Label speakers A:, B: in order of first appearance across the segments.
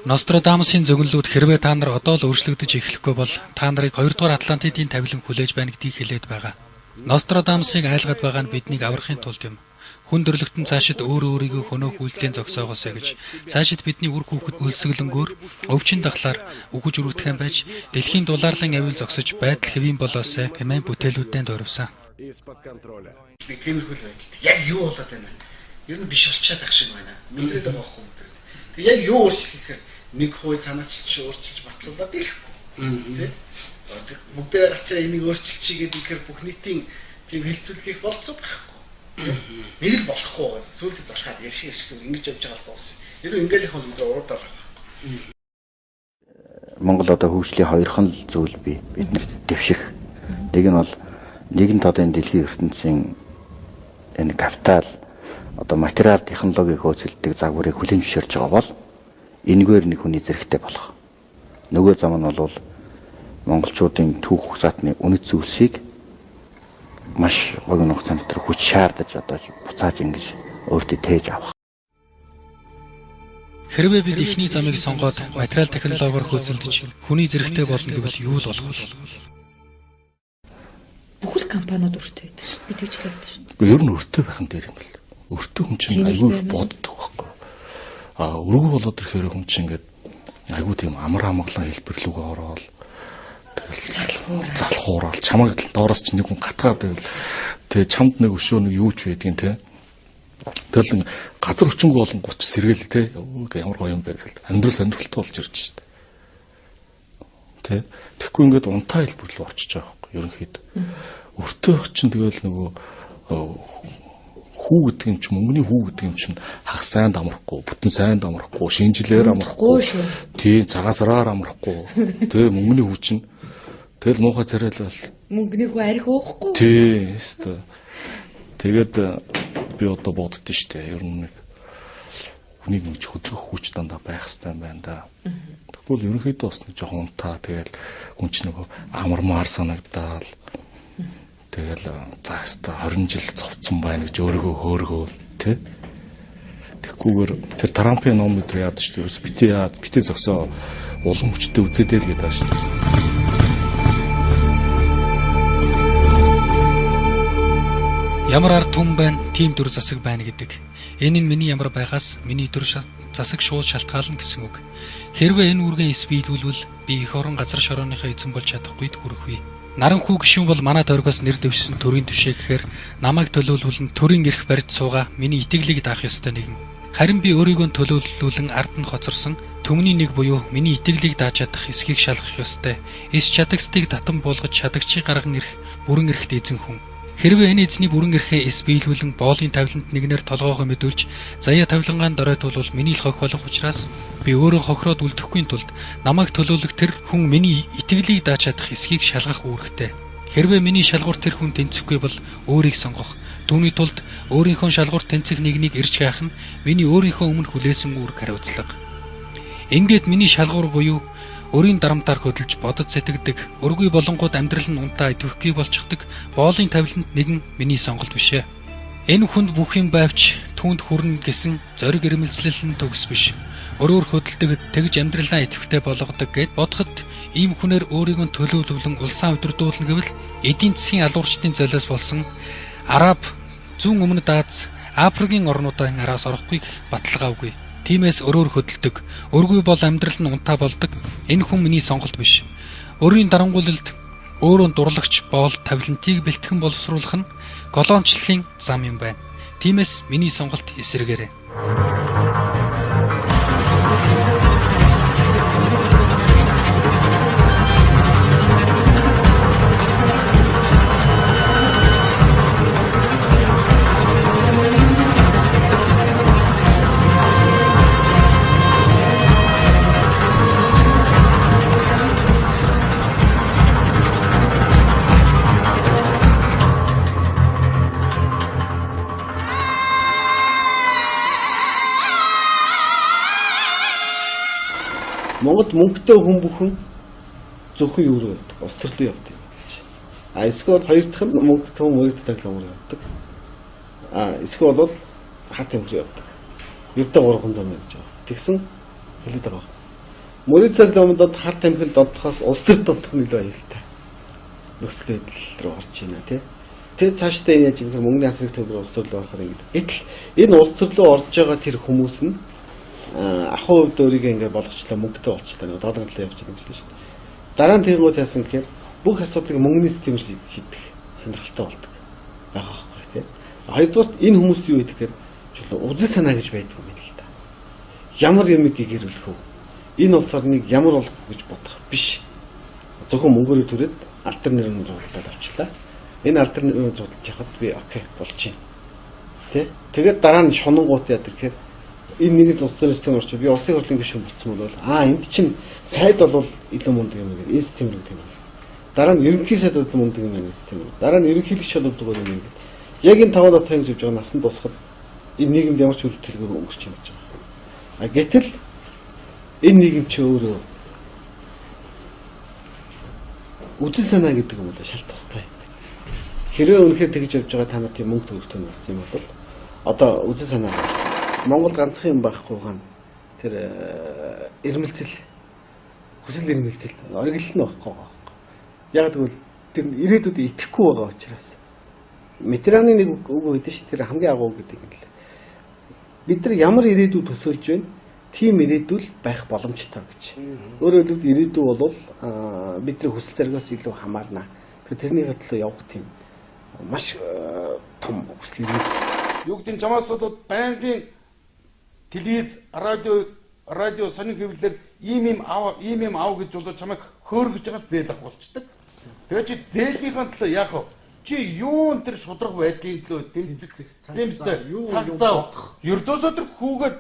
A: Нострадамусын зөгнөлүүд хэрвээ та нар одоо л өөрчлөгдөж эхлэхгүй бол та нарыг 2 дугаар Атлантидын тавилан хүлээж байна гэдгийг хэлээд байгаа. Нострадамусыг айлгаад байгаа нь биднийг аврахын тулд юм. Хүн төрлөختөн цаашид өөрөө өөрийгөө хөнөөх үйлдлийн зогсоогоосой гэж цаашид бидний үр хүүхэд өлсгөлөнгөөр өвчин дахлаар үхэж өргөдөх юм байж дэлхийн дулаарлын авил зогсож байдал хэвийн болоосой хэмээн бүтээлүүддээ дурвсан.
B: Нэг тиймэрхүү л байдалд яг юу болоод байна? Ер нь биш болчиход байх шиг байна. Мэдрээд байгаа байхгүй мэдрээд. Тэг яг юу өөрчлөх гэхээр нэг хууль санаачилж өөрчилж батлуулаад ирэхгүй. Тэ? Бүгдээрээ гарчаа энийг өөрчилчихье гэдэг ихээр бүх нийтийн тийм хэлцүүлэх болцоо байхгүй. Нэг л болохгүй байгаа. Сүүлдээ залхаад ярьшиг ярьшиг ингэж явж байгаа л дуусна. Ер нь ингээл их бол бид уруудаад байхгүй.
C: Монгол одоо хөгжлийн хоёрхан л зүйл бий. Биднэрт дэвших. Нэг нь бол нэгэнт одоо энэ дэлхийн ертөнцийн энэ капитал одоо материал технологиг хөөцөлдөг загварыг хүлээн зөвшөөрч байгаа бол энэгээр нэг хүний зэрэгтэй болох. Нөгөө зам нь бол монголчуудын түүх угсаатны үнэт зүйлсийг маш богино хугацаанд дотор хүч шаардаж одоо буцааж ингэж өөртөө тээж авах.
A: Хэрвээ бид эхний замыг сонгоод материал технологиор хөөцөлдөж хүний зэрэгтэй болно гэвэл юу л болох вэ?
D: Бүхэл компаниуд өртөө байдаг шүү дээ. Би тэгж л бодсон шүү
E: дээ. Ер нь өртөө байх нь дээр юм бэл. Өртөө хүн чинь айгүй их боддог байхгүй. А өргөө болоод ирэхээр хүн чинь ингээд айгүй тийм амар амгалан хэлбэр лүүгээ ороод тэгэл залхуурал чамайг доороос чинь нэг хүн гатгаад байвал тэгээ чамд нэг өшөө нэг юу ч байдгийн те. Тэгэл газар хүчингү болонгууд ч сэргээл те ямар гоё юм бэ гэл амьдрал сонирхолтой болж ирж шít. Тэ. Тэгэхгүй ингээд унтаа хэлбэр рүү очиж байгаа байхгүй ерөнхийдөө. Өртөөх чинь тэгэл нөгөө хүү гэдэг юм чинь мөнгөний хүү гэдэг юм чинь хагас сайн дамрахгүй, бүтэн сайн дамрахгүй, шинжилээр амрахгүй. Тий, цагаан сараар амрахгүй. Тэ мөнгөний хүү чинь тэгэл муухай царайлал.
D: Мөнгөний хүү арх уухгүй.
E: Тий, өстой. Тэгээд би одоо боддоо штэ. Ер нь нэг хүнийг нэг хөдлөх хүч дандаа байх хэрэгтэй юм байна да. Тэгвэл ерөнхийдөө бас нэг жоохон унтаа тэгэл хүн чинь нөгөө амармаар санагдаал. Тэгэл за өстой 20 жил зовцсон байна гэж өөрийгөө хөөргөөл тэ. Тэгхгүйгээр тэр Трампын ном өдр яадаг штэ. Ерөөс битээ яа битээ зогсоо улам хүчтэй үзээдэй л гэдэг байгаа штэ.
A: Ямар ард түмэн байна, тийм дүр засаг байна гэдэг. Энэ нь миний ямар байхаас миний дүр засаг шууд шалтгаална гэсэн үг. Хэрвээ энэ үүргийн эс биелүүлвэл би эх орон газар шорооныхоо эзэн болж чадахгүйд хүрэх. Наран хүү гишүүн бол манай тойргоос нэр дэвшсэн төрийн түшээ гэхээр намайг төлөөлүүлэн төрийн эрх барьж суугаа миний итгэлийг даах ёстой нэгэн. Харин би өөрийгөө төлөөлүүлэн ард нь хоцорсон түмний нэг буюу миний итгэлийг дааж чадах эсхийг шалгах ёстой. Эс чадагсдыг татан буулгаж чадагчийг гарган ирэх бүрэн эрхт эзэн хүн. Хэрвээ энэ эзний бүрэн эрхээ эс биелүүлэн боолын тавиланд нэгнэр толгоогоо мэдүүлж заяа тавилангаан доройтуулвал миний л хох болох учраас би өөрөө хохироод үлдэхгүй тулд намайг төлөөлөх тэр хүн миний итгэлийг дааж чадах эсхийг шалгах үүрэгтэй. Хэрвээ миний шалгуур тэр хүн тэнцэхгүй бол өөрийг сонгох. Түүний тулд өөрийнхөө шалгуур тэнцэх нэгнийг ирж хайх нь миний өөрийнхөө өмнө хүлээсэн үүрэг хариуцлага. Ингээд миний шалгуур буюу өрийн дарамтаар хөдөлж бодож сэтгэдэг, өргүй болонгууд амьдрал нь унтаа идэвхгүй болчихдог боолын тавиланд нэгэн миний сонголт биш ээ. Энэ хүнд бүх юм байвч түүнд хүрнэ гэсэн зориг ирмэлзлэл нь төгс биш. Өрөөр хөдөлдөг, тэгж амьдралаа идэвхтэй болгодог гэд бодоход ийм хүнээр өөрийгөө төлөөлөвлөн улсаа удирдуулна гэвэл эдийн засгийн алуурчдын золиос болсон Араб, зүүн өмнөд Аз, Африкийн орнуудын араас орохгүй гэх баталгаагүй. Тиймээс өрөөр хөдөлдөг, өргүй бол амьдрал нь унтаа болдог. Энэ хүн миний сонголт биш. Өрийн дарангуйлалд өөрөө дурлагч боол тавилантыг бэлтгэн боловсруулах нь колоничлалын зам юм байна. Тиймээс миний сонголт эсрэгээрээ.
B: Монголд мөнгөтэй хүн бүхэн зөвхөн юу руу явдаг, Австрали руу явдаг гэж. А эсвэл хоёр дахь нь мөнгөтэй хүн мөрөд тоглоом руу явдаг. А эсвэл бол хар тамхи руу явдаг. Ердөө 3 зам гэж байгаа. Тэгсэн хэлээд байгаа. Мөрийн домдод хар тамхинд донтохоос улс төр донтох нь илүү аюултай. Нөхцөл байдал руу орж байна тий. Тэгээд цаашдаа энэ яаж юм мөнгөний асрыг төвлөр улс төрлөө орохоор ингэ. Гэтэл энэ улс төрлөө орж байгаа тэр хүмүүс нь ахуй хувьд өөрийгөө ингэ болгочлоо мөнгөтэй болчлоо нэг доллар төлөө явж байгаа юм шүү дээ. Дараа нь тэрнгуут яасан гэхээр бүх асуудлыг мөнгөний системээр шийдэх сонирхолтой болдог байгаа байхгүй тий. Хоёрдугаарт энэ хүмүүс юу гэдэг гэхээр үзэл санаа гэж байдаг юм л да. Ямар юмыг гэрүүлэх вэ? Энэ улс орныг ямар болох вэ гэж бодох биш. Зөвхөн мөнгөөрөө түрээд алтар нэрээр зургалаад авчлаа. Энэ алтар нэрээр зургалж яхад би окей болчихно. Тэ? Тэгээд дараа нь шунангуут яадаг гэхээр энэ нэг улс төрийн систем орчих. Би улсын хурлын гишүүн болцсон бол энд чинь сайд бол илүү мундаг юм гэдэг энэ систем рүү тийм. Дараа нь ерөнхий сайд бол мундаг юм гэдэг систем рүү. Дараа нь ерөнхийлөгч бол зүгээр юм гэдэг. Яг энэ 5 7 ингэж явж байгаа насанд дуусахад энэ нийгэмд ямар ч үр төлгөө өнгөрч юм гэж байгаа. А гэтэл энэ нийгэм чи өөрөө үзэл санаа гэдэг юм бол шал тустай. Хэрвээ үнэхээр тэгж явж байгаа та нар тийм мөнгө төгрөгтэй болсон юм бол одоо үзэл санаа Монгол ганцхан юм байхгүй ган тэр ирмэлцэл хүсэл ирмэлцэл оргил нь байхгүй байгаа байхгүй. Яг тэгвэл тэр ирээдүйд итгэхгүй байгаа учраас Метраны нэг үг өгдөө ш тэр хамгийн агуу гэдэг юм л. Бид нар ямар ирээдүй төсөөлж байна? Тийм ирээдүй л байх боломжтой гэж. Өөрөөр хэлбэл ирээдүй бол бидний хүсэл зоригоос илүү хамаарна. Тэгэхээр тэрний төлөө явах тийм маш том хүсэл ирээд.
F: Юу гэдэг нь чамаас бол байнгын телевиз, радио сонин хэвлэлээр ийм ийм ав гэж болоо чамайг хөөргөж байгаа зээл авах болчдөг. Тэгээ чи зээлийнхээ төлөө яах вэ? Чи юун тэр шудраг байдлын төлөө тэмцэх цаг зав ердөөсөө тэр хүүгээд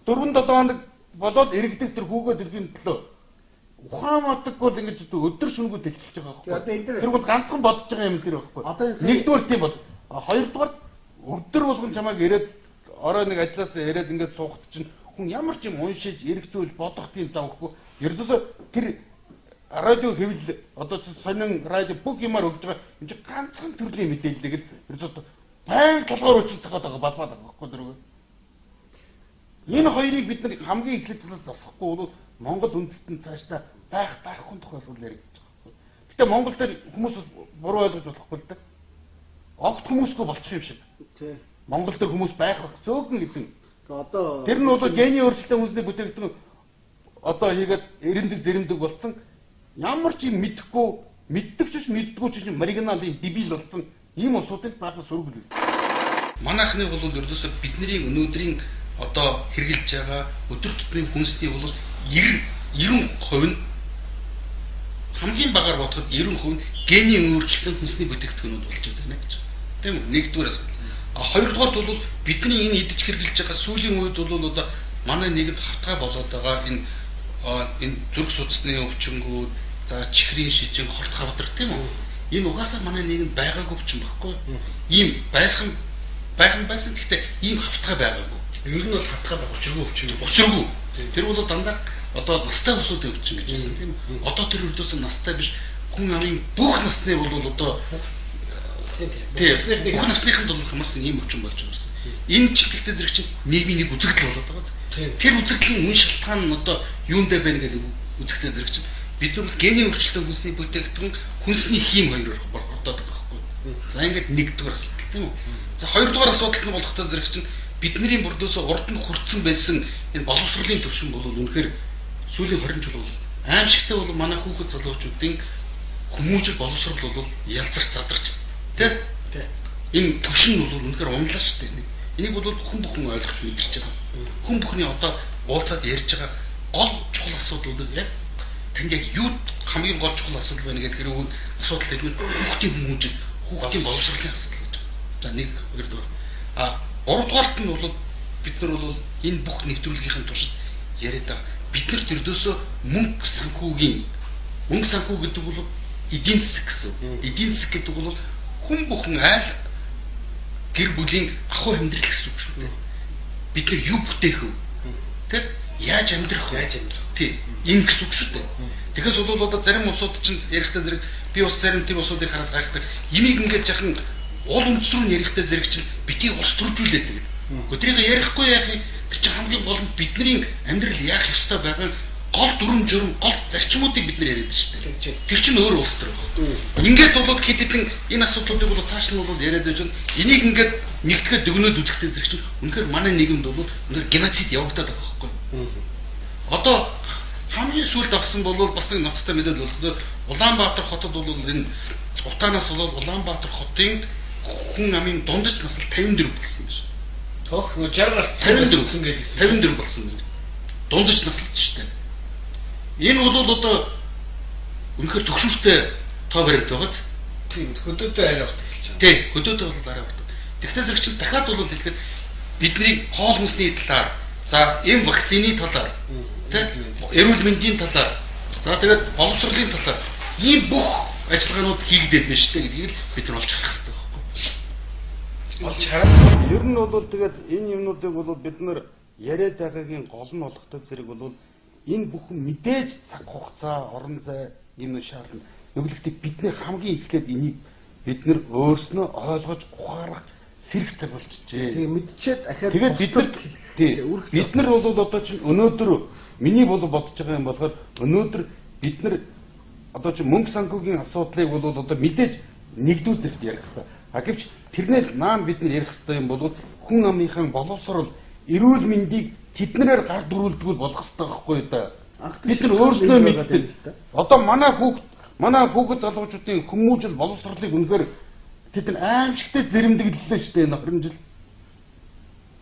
F: 4-7 хоног болоод иргэдэг тэр хүүгээ дэлхийн төлөө ухаан модаггүй бол ингэж өдөр шөнөгүй дэлчилж байгаа байхгүй. Тэр бол ганцхан бодож байгаа юм тэр байхгүй. Нэгдүгээр тийм бол хоёрдугаар өдөр болгон чамайг ирээд орой нэг ажилласаа ирээд ингээд суухад чинь хүн ямар ч юм уншиж эргэцүүлж бодох тийм зав өгөхгүй. Ердөөсөө тэр радио хэвлэл одоо сонин радио бүх юмар өгж байгаа юм чи ганцхан төрлийн мэдээллийг л ердөөсөө байн толгоор өчил цохоод байгаа балбаад байгаа байхгүй дөрөв. Энэ хоёрыг бид нар хамгийн эхлэж засахгүй бол Монгол үндэстэн цаашдаа байхгүй тухай асуудал яригдчих байгаа байхгүй. Гэтэ Монгол дээр хүмүүс буруу ойлгож болохгүй л дээ. Огт хүмүүсгүй болчих юм шиг.
B: Тий.
F: Монгол дээр хүмүүс байх зөөхөн гэдэг.
B: Одоо
F: тэр нь бол гений өөрчлөлттэй хүмүүсний бүтээгдэхүүн одоо хийгээд эрендэг зэрэмдэг болцсон ямар ч юм мэдэхгүй мэддэг ч биш мэддэггүй ч биш маргинал юм дебил болсон ийм улсуудад баахан сөрөг л.
G: Манайхны бол ердөөсөө бидний өнөөдрийн одоо хэрэгжилж байгаа өдөр тутмын хүнсний бол 90% нь хамгийн багаар бодоход 90% нь генийн өөрчлөлтийн хүнсний бүтээгдэхүүнүүд болчиход байна гэж. Тийм үү? Нэгдүгээр асуудал. А хоёрдугаарт бол бидний энэ идэж хэрэгжилж байгаа сүүлийн үед бол одоо манай нийгэмд хавтгай болоод байгаа энэ зүрх судасны өвчнгүүд, за чихрийн шижин, хорт хавдар тийм үү? Энэ угаасаа манай нийгэмд байгаагүй өвчин байхгүй. Ийм байсан гэхдээ ийм хавтгай байгаагүй.
B: Ер нь бол хавтгай байх учиргүй өвчин.
G: Учиргүй. Тэр бол дандаа одоо настай улсуудын өвчин гэж хэлсэн тийм үү? Одоо тэр өрдөөс настай биш хүн амын бүх насны бол одоо бүх насныханд бол хамарсан ийм өвчин болж ирсэн. Энэ чигтээ зэрэг чинь нийгмийн нэг үзэгдэл болоод байгаа биз. Тэр үзэгдлийн үн шалтгаан нь одоо юундээ байна гэдэг үзэгдэл зэрэг чинь бид нар генийн өөрчлөлтөд хүнсний бүтээгдэхүүн хүнсний хим хоёроор бордоод байгаа байхгүй. За ингээд нэгдүгээр асуудал тийм үү? За хоёрдугаар асуудал нь болохтой зэрэг чинь бидний бүрдөөсөө урд нь хүртсэн байсан энэ боловсролын төвшин бол үнэхээр сүүлийн 20 жил бол аимшигтай бол манай хүүхэд залуучуудын хүмүүжил боловсрол бол ялзарч задарч тий. Энэ төвшин бол үнэхээр унлаа шүү дээ. Энийг бол хүн бүхэн ойлгож мэдэрч байгаа. Хүн бүхний одоо уулзаад ярьж байгаа гол чухал асуудал бол яг танд яг юу хамгийн гол чухал асуудал байна гэдэг хэрэг асуудал гэдэг нь хүүхдийн хүмүүжил, хүүхдийн боловсролын асуудал гэж байгаа. За нэг, хоёрдугаар. А гуравдугаарт нь бол бид нар бол энэ бүх нэвтрүүлгийнхэн туршид яриад байгаа. Бид нар төрдөөсөө мөнгө санхүү гэдэг бол эдийн засаг гэсэн. Эдийн засаг гэдэг бол хүн бүхэн айл гэр бүлийн ахуй амьдрал гэсэн үг шүү дээ. Бид нар юу бүтээх вэ? Тэ? Яаж амьдрах вэ? Тий. Энэ гэсэн үг шүү дээ. Тэгэхээс бол одоо зарим улсууд чинь ярихдаа зэрэг би бас зарим тэр улсуудыг хараад гайхдаг. Имийг ингээд жахан уул үндэс рүү ярихдаа зэрэг чинь битгий улс төржүүлээд тэгээд. Гэхдээ тэрийг ярихгүй яах юм? чинь хамгийн гол нь бидний амьдрал яах ёстой байгаа гол дүрм журм, гол зарчмуудыг бид нар яриад шүү дээ. Тэр чинь өөр улс төр байна. Ингээд болоод хэд хэдэн энэ асуудлуудыг бол цааш нь бол яриад байж байна. Энийг ингээд нэгтгэхэд дүгнээд үзэхдээ зэрэг чинь үнэхээр манай нийгэмд бол үнэхээр геноцид явагдаад байгаа байхгүй. Одоо хамгийн сүүлд авсан бол бас нэг ноцтой мэдээлэл болохоор Улаанбаатар хотод бол энэ утаанаас бол Улаанбаатар хотын хүн амын дундаж нас нь 54 болсон гэж.
B: Тох 60-аас
G: 54 гэсэн. 54 болсон гэх. Дундаж наслж шүү дээ. Энэ бол одоо үнэхээр төгшүүртэй тоо баримт байгааз.
B: Тийм, хөдөөдөө арай урт хэлж байгаа.
G: Тийм, хөдөөдөө бол арай урт. Тэгтээ зэрэг чинь дахиад бол хэлэхэд бидний хоол хүнсний талаар, за эм вакцины талаар, тэ эрүүл мэндийн талаар, за тэгээд боловсролын талаар ийм бүх ажиллагаанууд хийгдээд байна шүү дээ гэдгийг л бид нар олж харах хэрэгтэй байхгүй.
B: Олж хараа.
F: Ер нь бол тэгээд энэ юмнуудыг бол бид нар яриад байгаагийн гол нь болохтой зэрэг бол энэ бүхэн мэдээж цаг хугацаа, орон зай юм шаардна. Нүгэлтэд бидний хамгийн эхлээд энийг бид нар өөрснөө ойлгож ухаарах сэрэх цаг болчихжээ.
B: Тэгээ мэдчихэд ахаад
F: тэгээд бид нар бид нар бол одоо чинь өнөөдөр миний бол бодож байгаа юм болохоор өнөөдөр бид нар одоо чинь мөнгө санхүүгийн асуудлыг бол одоо мэдээж нэгдүгээр зэрэгт ярих хэрэгтэй. А гэвч тэрнээс наан бид нар ярих хэрэгтэй юм бол хүн амынхаа боловсрол, эрүүл мэндийг тэднэрээр гар дөрүүлдгүүл болох хэрэгтэй байхгүй юу да. Бид нар өөрснөө мэддэг. Одоо манай хүүхэд залуучуудын хүмүүжил боловсролыг үнэхээр тэд нар аимшигтэй зэрэмдэглэлээ шүү дээ энэ 20 жил.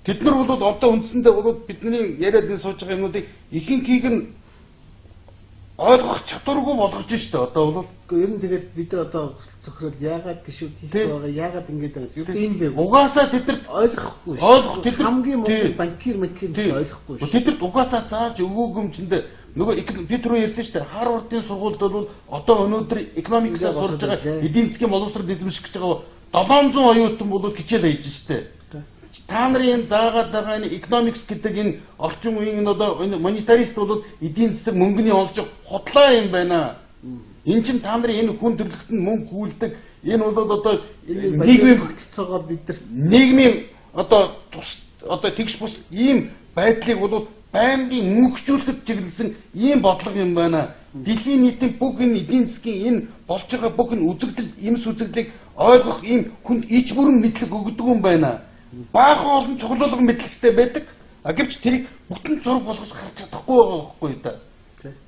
F: Тэд нар бол одоо үндсэндээ бол бидний яриад энэ сууж байгаа юмнуудыг ихэнхийг нь ойлгох чадваргүй болгож шүү дээ одоо бол.
B: Гэхдээ ер нь тэгээд бид нар одоо зохирол яагаад гişүүд хийх байгаа, яагаад ингэж байгаа. Ер нь энэ л
F: угаасаа тэдэрт
B: ойлгохгүй шүү. Тэд хамгийн мундаг банкир ойлгохгүй шүү.
F: Тэдэрт угаасаа зааж өгөөгөмчөндөө нөгөө би түрүү ярьсан шүү дээ. Харвардын сургуульд бол одоо өнөөдөр экономиксаа сурж байгаа эдийн засгийн боловсрол эзэмших гэж байгаа 700 оюутан бол хичээл хийж шүү дээ. Та нарын энэ заагаад байгаа энэ экономикс гэдэг энэ орчин үеийн энэ одоо энэ монетарист бол эдийн засаг мөнгөний олж худлаа юм байна. Энэ чинь та нарын энэ хүн төрөлхтөнд мөнгө хүлдэг энэ бол одоо нийгмийн
B: тогтолцоогоор бид нар
F: нийгмийн одоо тус одоо тэгш бус ийм байдлыг бол байнгын мөнхжүүлэхэд чиглэсэн ийм бодлого юм байна. Дэлхийн нийтийн бүх энэ эдийн засгийн энэ болж байгаа бүх энэ үзэгдэл, эмс үзэгдлийг ойлгох ийм хүнд ич бүрэн мэдлэг өгдөг юм байна. Баахан олон цуглуулга мэдлэгтэй байдаг. А гэвч тэрийг бүтэн зураг болгож харж чадахгүй байгаа байхгүй юу да.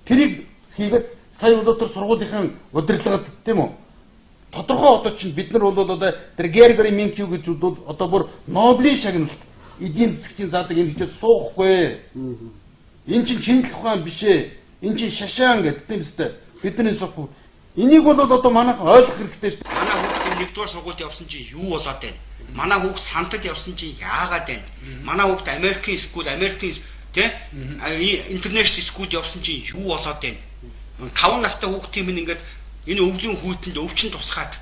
F: Тэрийг хийгээд сая өнөөдөр сургуулийнхаа удирдлагад тийм үү? Тодорхой одоо чинь бид нар бол одоо тэр Гергори Минкю гэж бол одоо бүр Нобелийн шагналт эдийн засгчийн заадаг энэ хичээл суухгүй. Энэ чинь шинжлэх ухаан биш ээ. Энэ чинь шашаан гэдэг тийм үстэй. Бидний суухгүй. Энийг бол одоо манайх ойлгох хэрэгтэй шүү дээ.
H: Манай хүүхдийн нэгдүгээр сургуульд явсан чинь юу болоод байна? Манай хүүхд сантад явсан чинь яагаад байна? Манай хүүхд Америкийн school, Америкийн тэ international school явсан чинь юу болоод байна? 5 настай хүүхдийн минь ингээд энэ өвлийн хүүтэнд өвчин тусгаад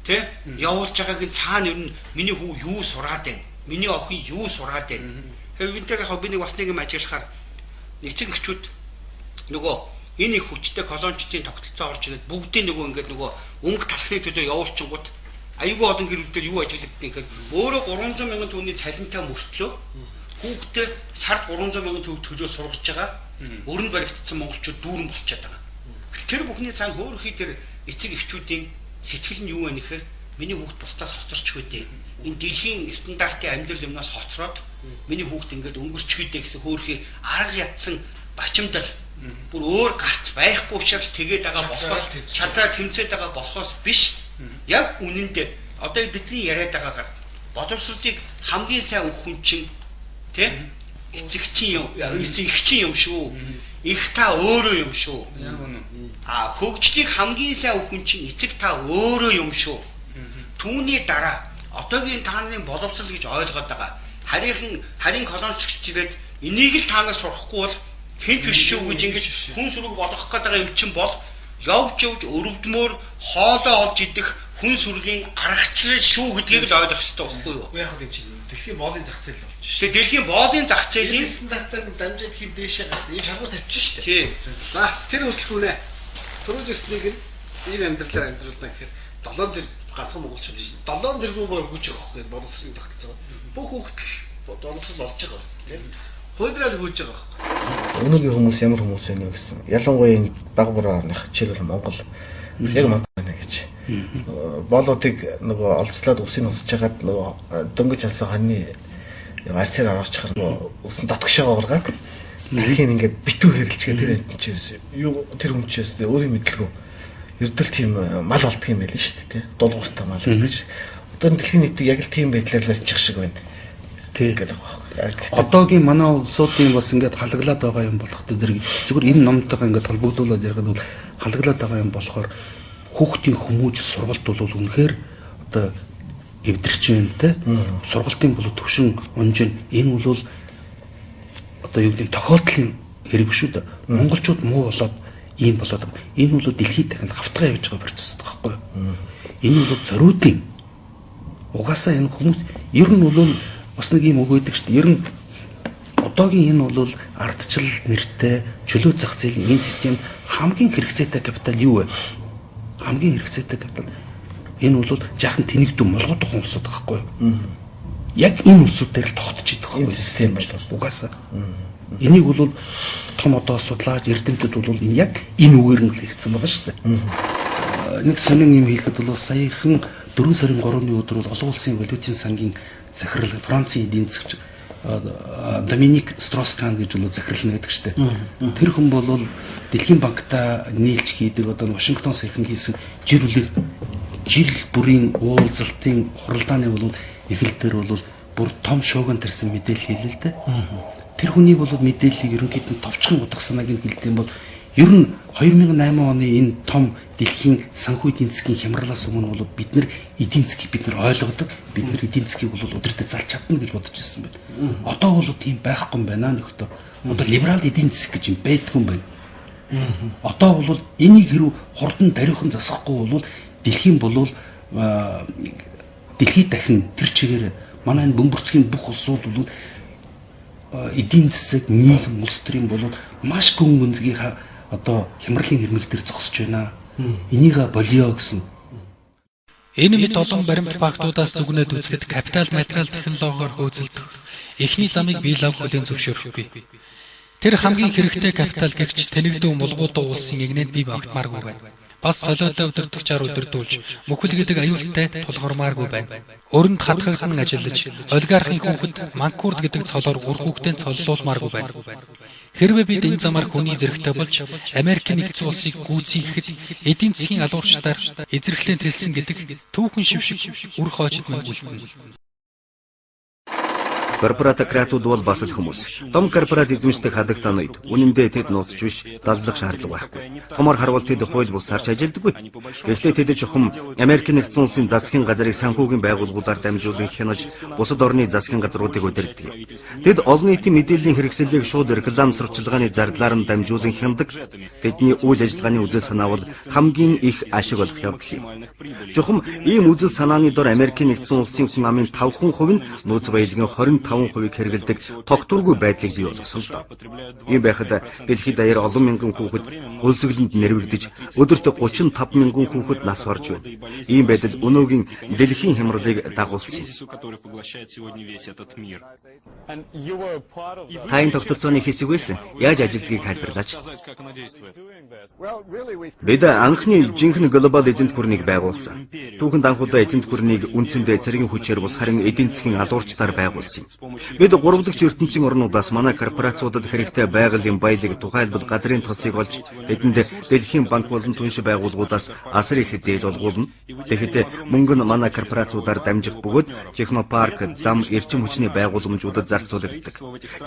H: тэ явуулж байгаагийн цаана ер нь миний хүү юу сураад байна? Миний охин юу сураад байна? Тэгэхээр бид нар яг би нэг бас нэг юм ажиглахаар эцэг эхчүүд нөгөө энэ их хүчтэй колончдын тогтолцоо орж ирээд бүгдийн нөгөө ингээд нөгөө өнгө талхны төлөө явуулчингууд аюулгүй олон гэр бүл дээр юу ажиглагддаг гэхээр өөрөө 300 мянган төгрөгийн цалинтай мөртлөө хүүхдээ сард 300 мянган төгрөг төлөө сургаж байгаа өрөнд баригдсан монголчууд дүүрэн болчиход байгаа. Тэр бүхний цаана хөөрхий тэр эцэг эхчүүдийн сэтгэл нь юу вэ гэхээр миний хүүхд бусдаас хоцорч хөөдөө. Энэ дэлхийн стандартын амьдрал юмнаас хоцроод миний хүүхд ингээд өнгөрч хөөдөө гэсэн хөөрхий арга ятсан бачимдал бүр өөр гарц байхгүй учраас тэгээд байгаа болохоос чадраа тэмцээд байгаа болохоос биш. Яг үнэндээ одоо бидний яриад байгаагаар боловсролыг хамгийн сайн өгөх хүн чинь тэ эцэгчин юм, эцэг эгчин юм шүү. Их та өөрөө юм шүү.
G: Яг үнэн.
H: А хөгжлийг хамгийн сайн өгөх хүн чинь эцэг та өөрөө юм шүү. Түүний дараа одоогийн та нарын боловсрол гэж ойлгоод байгаа харийн колончч ирээд энийг л та нар сурахгүй бол хэн ч биш шүү гэж ингэж хүн сүрэг болгох гээд байгаа юм чинь бол явж явж өрөвдмөр хоолоо олж идэх хүн сүргийн аргачлал шүү гэдгийг л ойлгох хэрэгтэй байхгүй юу?
B: Үгүй яг юм чинь дэлхийн боолын зах зээл болж шүү.
H: Тэгээ дэлхийн боолын зах зээлийн
B: стандартаар дамжаад хэр дээшээ гарсан ийм шалгуур тавьчих шүү дээ.
H: Тийм.
B: За тэр хүртэл хүнэ. Түрүүж ирснийг нь ийм амьдралаар амьдруулна гэхээр 7 тэр ганцхан монголчууд шүү. 7 тэрбумаар хүч өгөх гэдэг боловсролын тогтолцоо. Бүх хүүхдэл боловсрол олж байгаа байсан тийм. Хуулиар л хөөж байгаа байхгүй.
I: Өнөөгийн хүмүүс ямар хүмүүс вэ гэсэн. Ялангуяа энэ баг буруу орных жишээлбэл Монгол яг Монгол байна гэж. Болоодыг нөгөө олзлоод үсийг усж хагаад нөгөө дөнгөж алсан хоньны арсаар ороочихоор нөгөө усан дотгошоогоо ургаад тархийн ингээд битүү хэрэлчгээ тэр амт чээс юу тэр хүн чээс өөрийн мэдлгүй ердөл тийм мал болдго юм байл шүү дээ тий. Дулгууртай мал гэж. Одоо дэлхийн нийтийг яг л тийм байдлаар барьчих шиг байна. Тий гэдэг байгаа.
G: Одоогийн манай улсуудын бас ингээд халаглаад байгаа юм болох зэрэг зүгээр энэ номтойгоо ингээд холбогдуулаад ярихад бол халаглаад байгаа юм болохоор хүүхдийн хүмүүж сургалт бол үнэхээр одоо эвдэрч юм те. Сургалтын бол төвшин унжин энэ бол одоо юу гэдэг тохиолдлын хэрэг шүү дээ. Монголчууд муу болоод ийм болоод энэ бол дэлхийд дахинд хавтгай явж байгаа процесс байхгүй юу? Энэ бол зориудын угаасаа энэ хүмүүс ер нь бол бас нэг юм үг өгдөг шүү дээ. Ер нь одоогийн энэ бол ардчил нэртэй чөлөө зах зээлийн энэ систем хамгийн хэрэгцээтэй капитал юу вэ? Хамгийн хэрэгцээтэй капитал энэ бол жаахан тэнэгдүү молгоодох улсууд байхгүй юу? Яг энэ улсууд дээр л тогтож идэх
I: Энэ систем бол
G: угаасаа. Энийг бол том одоо судлаач эрдэмтэд бол энэ яг энэ үгээр нь л хэлсэн байгаа шүү дээ. Нэг сонин юм хэлэхэд бол саяхан 4 сарын 3-ны өдөр бол олон улсын валютын сангийн захирал Францын эдийн засгч Доминик Стросс-Кан гэж бол захирал нь гэдэг шүү дээ. Тэр хүн бол Дэлхийн банктай нийлж хийдэг одоо Вашингтон саяхан хийсэн жир үлэг жил бүрийн уулзалтын хуралдааны бол эхлэл дээр бол бүр том шууган тарьсан мэдээлэл хийлээ л дээ. Тэр хүний бол мэдээллийг ерөнхийд нь товчхон утга санааг нь хэлдэг юм бол ер нь 2008 оны энэ том дэлхийн санхүү эдийн засгийн хямралаас өмнө бол бид нар эдийн засгийг бид нар ойлгодог. Бид нар эдийн засгийг бол удирдах залж чадна гэж бодож ирсэн байна. Одоо бол тийм байхгүй юм байна нөхдөр. Одоо либерал эдийн засаг гэж юм байдгүй юм байна. Одоо бол энийг хэрв хурдан даруйхан засахгүй бол дэлхийн бол дэлхийд дахин тэр чигээр манай энэ бөмбөрцгийн бүх улсууд бол эдийн засаг, нийгэм, улс төрийн бол маш гүн гүнзгий одоо хямралын хэрмэг дээр зогсож байна. Энийг болио гэсэн.
A: Энэ мэт олон баримт фактуудаас дүгнээд үзэхэд капитал материал технологиор хөөцөлдөх эхний замыг бие лав хүлээн зөвшөөрөхгүй. Тэр хамгийн хэрэгтэй капитал гэгч тэнэгдүү мулгуудуу улсын эгнээнд бий багтмааргүй байна. Бас солиотой удирдагчаар удирдуулж мөхөл гэдэг аюултай тулгармааргүй байна. Өрөнд хатгагдан ажиллаж олигархын хүүхэд манкурд гэдэг цолоор үр хүүхдээ цоллуулмааргүй байна. Хэрвээ бид энэ замаар хүний зэрэгтэй болж Америкийн нэгдсэн улсыг гүйцэтгэхэд эдийн засгийн алуурчдаар эзэрхлэн тэлсэн гэдэг түүхэн шившиг үр хоочид мань үлдэнэ.
J: Корпоратократууд бол бас л хүмүүс. Том корпорац эзэмшдэг хадагтан үед үнэндээ тэд нууцч биш, даллах шаардлага байхгүй. Томор харвал тэд хууль бусаар ч ажилдаггүй. Гэхдээ тэд чухам Америкийн нэгдсэн улсын засгийн газрыг санхүүгийн байгууллагуудаар дамжуулан хянаж, бусад орны засгийн газруудыг удирддаг. Тэд олон нийтийн мэдээллийн хэрэгсэлийг шууд реклам сурчлагын зардлаар нь дамжуулан хянадаг. Тэдний үйл ажиллагааны үзэл санаа бол хамгийн их ашиг олох явдал юм. Чухам ийм үзэл санааны дор Америкийн нэгдсэн улсын хүн амын 5% нь нууц баялагын 25%-ийг хэрэглэдэг тогтворгүй байдлыг бий болгосон л доо. Ийм байхад дэлхийд даяар олон мянган хүүхэд гулсэглэнд нэрвэгдэж, өдөрт 35 мянган хүүхэд нас барж байна. Ийм байдал өнөөгийн дэлхийн хямралыг дагуулсан юм. Та энэ тогтолцооны хэсэг байсан. Яаж ажилдгийг тайлбарлаач. Бид анхны жинхэнэ глобал эзэнт гүрнийг байгуулсан. Түүхэнд анхудаа эзэнт гүрнийг үндсэндээ цэргийн хүчээр бус харин эдийн засгийн алуурчдаар байгуулсан юм. Бид гуравдагч ертөнцийн орнуудаас манай корпорациудад хэрэгтэй байгалийн баялаг, тухайлбал газрын тосыг олж тэдэнд дэлхийн банк болон түнш байгууллагуудаас асар их зээл олгуулна. Тэгэхэд мөнгө нь манай корпорациудаар дамжих бөгөөд технопарк, зам, эрчим хүчний байгууламжуудад зарцуулагддаг.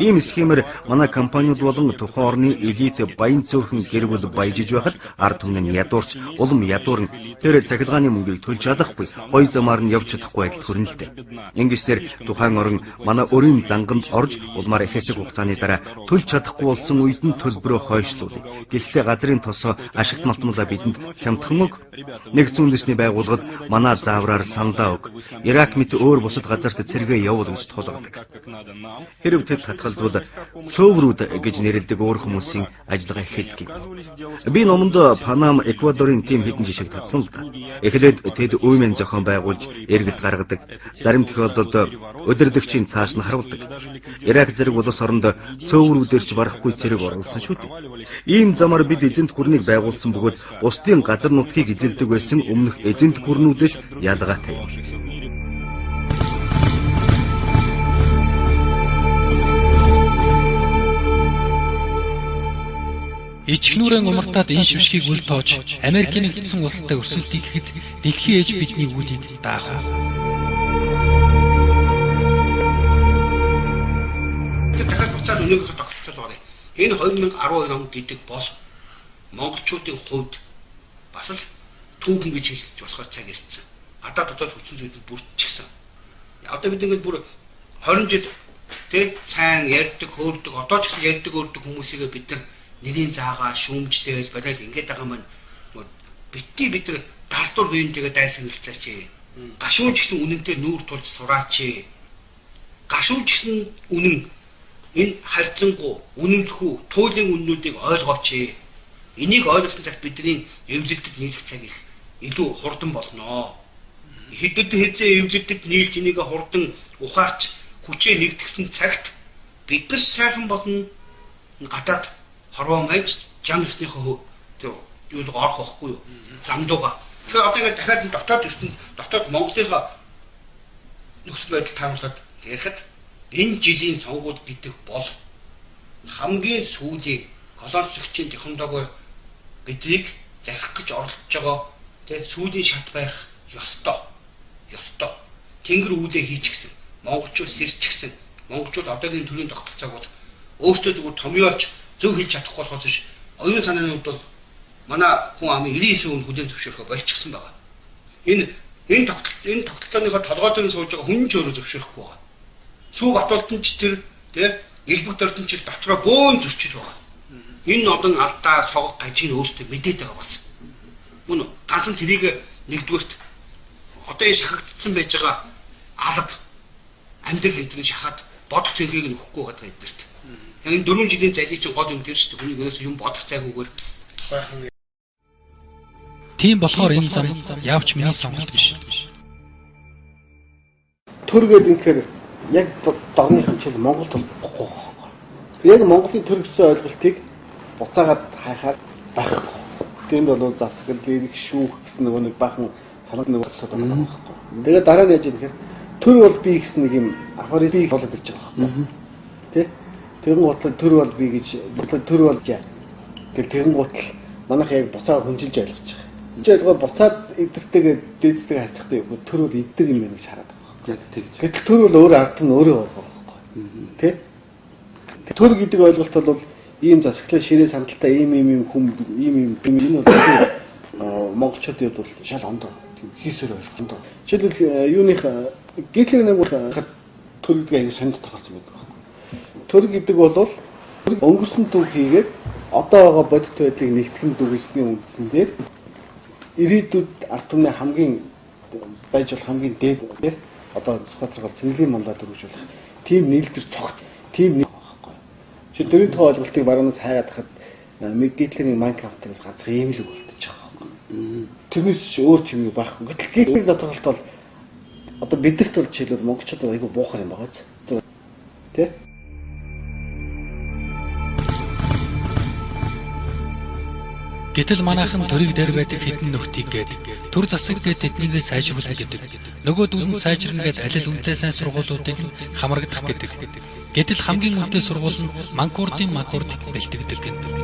J: Ийм схемээр манай компаниуд болон тухайн орны элит баян цөөхөн гэр бүл баяжиж байхад ард түмэн нь ядуурч, улам ядуурн тэр цахилгааны мөнгийг төлж чадахгүй, гоё замаар нь явж чадахгүй байдалд хүрнэ л дээ. Ингэснээр тухайн орон манай өрийн занганд орж улмаар хэсэг хугацааны дараа төлж чадахгүй болсон үед нь төлбөрөө хойшлуулъя. Гэхдээ газрын тосоо ашигт малтмалаа бидэнд хямдхан өг. Нэгдсэн үндэсний байгууллагад манай заавраар саналаа өг. Ирак мэт өөр бусад газарт цэргээ явуул гэж тулгадаг. Хэрв тэд татгалзвал цөөврүүд гэж нэрлэдэг өөр хүмүүсийн ажиллагаа эхэлдэг. Би номонд Панам, Эквадорын тийм хэдэн жишээг татсан л да. Эхлээд тэд үймэн зохион байгуулж эргэлт гаргадаг. Зарим тохиолдолд удирдагчийн цааш талаас нь харуулдаг. Ирак зэрэг улс оронд цөөврүүдээр ч барахгүй цэрэг оруулсан шүү дээ. Ийм замаар бид эзэнт гүрнийг байгуулсан бөгөөд бусдын газар нутгийг эзэлдэг байсан өмнөх эзэнт гүрнүүдээс ялгаатай юм.
A: Ичгнүүрэн умартаад энэ шившгийг үл тоож Америкийн нэгдсэн улстай өрсөлдөе гэхэд дэлхийн ээж бидний үүлийг даах уу?
H: Дахиад буцаад өнөөгийнхөө тогтолцоод оръё. Энэ 2012 он гэдэг бол монголчуудын хувьд бас л түүхэн гэж хэлж болохоор цаг ирсэн. Гадаад дотоод хүчин зүйлүүд бүрдчихсэн. Одоо бид ингээд бүр 20 жил тий сайн ярьдаг, хөөрдөг, одоо ч гэсэн ярьдаг, хөөрдөг хүмүүсийгээ бид нар нэрийн заагаа шүүмжлээл болоод ингээд байгаа маань бити бид нар дардуур биентэйгээ дайсан хэлцээч. Гашуун ч гэсэн үнэнтэй нүүр тулж сураач. Гашуун ч гэсэн үнэн энэ харьцангуй, үнэмлэхүү, туйлын үннүүдийг ойлгооч. Энийг ойлгосон цагт бидний эвлэлтэд нийлэх цаг их илүү хурдан болноо. Хэдэд хэзээ эвлэлтэд нийлж энийг хурдан ухаарч хүчээ нэгтгэсэн цагт бид нар сайхан болно. Гадаад хорвоо маяг жам ёсныхоо тэр юу л орох байхгүй юу? Замдууга. Тэгэхээр одоо ингээд дахиад дотоод ертөнд дотоод Монголынхаа нөхцөл байдал тааруулаад ярихад энэ жилийн сонгуул гэдэг бол хамгийн сүүлийн колоничлогчийн технологиор биднийг зарих гэж оролдож байгаа тэ сүүлийн шат байх ёстой. Ёстой. Тэнгэр үүлээ хийчихсэн. Монголчууд сэрчихсэн. Монголчууд одоогийн төрийн тогтолцоог бол өөрсдөө зүгээр томьёолж зөв хэлж чадахгүй болохоос биш оюун санааны хувьд бол манай хүн амын 99% хүлээн зөвшөөрөхөө болчихсон байгаа. Энэ тогтолцооныхоо толгой дээр сууж байгаа хүн ч өөрөө зөвшөөрөхгүй байгаа. Сүү Батулдан ч тэр тий элбэг дордон ч дотроо бөөн зөрчил байгаа. Энэ олон алдаа согог гажиг өөртөө мэдээд байгаа бас. Мөн үү? Ганцхан тэрийг нэгдүгээрт одоо энэ шахагдсан байж байгаа алба амьдрал эдгээр шахаад бодох зэргийг нь өгөхгүй байгаа эдгээрт. Яг энэ 4 жилийн залийг чинь гол юм тэр шүү дээ. Хүнийг ерөөсөө юм бодох цайгүйгээр
B: байхan.
A: Тийм болохоор энэ зам явж миний сонголт биш.
I: Төр гээд инхээр яг дорныхан чил Монголд болохгүй байхгүй. Яг Монголын төр гэсэн ойлголтыг буцаагаад хайхаар байхгүй. Тэнд бол засаглал, эрх, шүүх гэсэн нөгөө нэг баахан санаа нэг болоод байгаа байхгүй. Тэгээд дараа нь яаж юм гэхээр төр бол би гэсэн нэг юм афоризм болоод ирж байгаа байхгүй. Тэ? Тэгэн гутлаа төр бол би гэж төр бол яа. Гэл тэгэн гутал манайх яг буцаа хүнжилж ойлгож байгаа. Энд ойлгоо буцаад эдэртэйгээ дээдстэйгээ харьцахтай юу төр бол эдэр юм байна гэж хараад байгаа байхгүй.
G: Яг тэгж.
I: Гэтэл төр бол өөр ард нь өөрөө байгаа байхгүй. Тэ? Төр гэдэг ойлголт бол ийм засаглал ширээ сандалтай ийм ийм ийм хүн ийм ийм энэ бол монголчуудын хувьд бол шал ондоо тийм хийсээр ойлгох. Жишээлбэл юуных Гитлер нэг төр гэдэг аягүй сонь тодорхойлсон байдаг байхгүй. Төр гэдэг бол өнгөрсөн төв хийгээд одоо байгаа бодит байдлыг нэгтгэн дүгнэсний үндсэн дээр ирээдүйд ард түмний хамгийн байж болох хамгийн дээд тий одоо Сүхбаатар гол цэнгэлийн мандат өргөжүүлэх тийм нийлдэр цогт тийм нэг байхгүй. Жишээ төрийн тухай ойлголтыг баруунаас хайгаад хахад Гитлерийн Майнкрафтаас ганцхан ийм л үг болтчих байгаа байхгүй. Тэрнээс өөр тийм юм байхгүй. Гэтэл Гитлерийн тодорхойлолт бол одоо бидэрт бол жишээлбэл монголчууд айгүй буухай юм байгаа биз. Тэ?
A: Гэтэл манайхан төрийг дээр байдаг хэдэн нөхдийг гээд төр засаг гээд тэднийгээ сайжруулна гэдэг. Нөгөөдөл нь сайжирна гээд аль үнэтэй сайн сургуулиудыг хамрагдах гэдэг. Гэтэл хамгийн үнэтэй сургууль нь Манкурдын Макурдыг бэлтгэдэг гэдэг.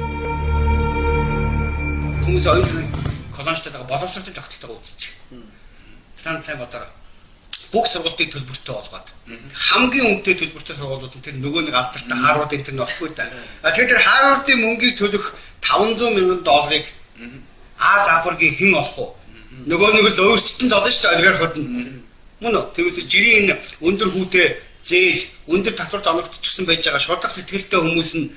H: Хүмүүс оюун санааг колоничтой байгаа боловсролтой тогтолцоогоо үзчих. Та сайн бодороо. Бүх сургуулийг төлбөртэй болгоод хамгийн үнэтэй төлбөртэй сургуулиуд нь тэр нөгөө нэг алдартай Харвард энэ тэр нөхгүй да. Тэгэхээр тэр Харвардын мөнгийг төлөх $500,000 Аз Африкийн хэн олох вэ? Нөгөө нэг л өөрчлөлтөн золно шүү дээ олигархууд нь. Мөн үү? Тэрнээс жирийн энэ өндөр хүүтэй зээл, өндөр татвар зоногдчихсан байж байгаа шудраг сэтгэлтэй хүмүүс нь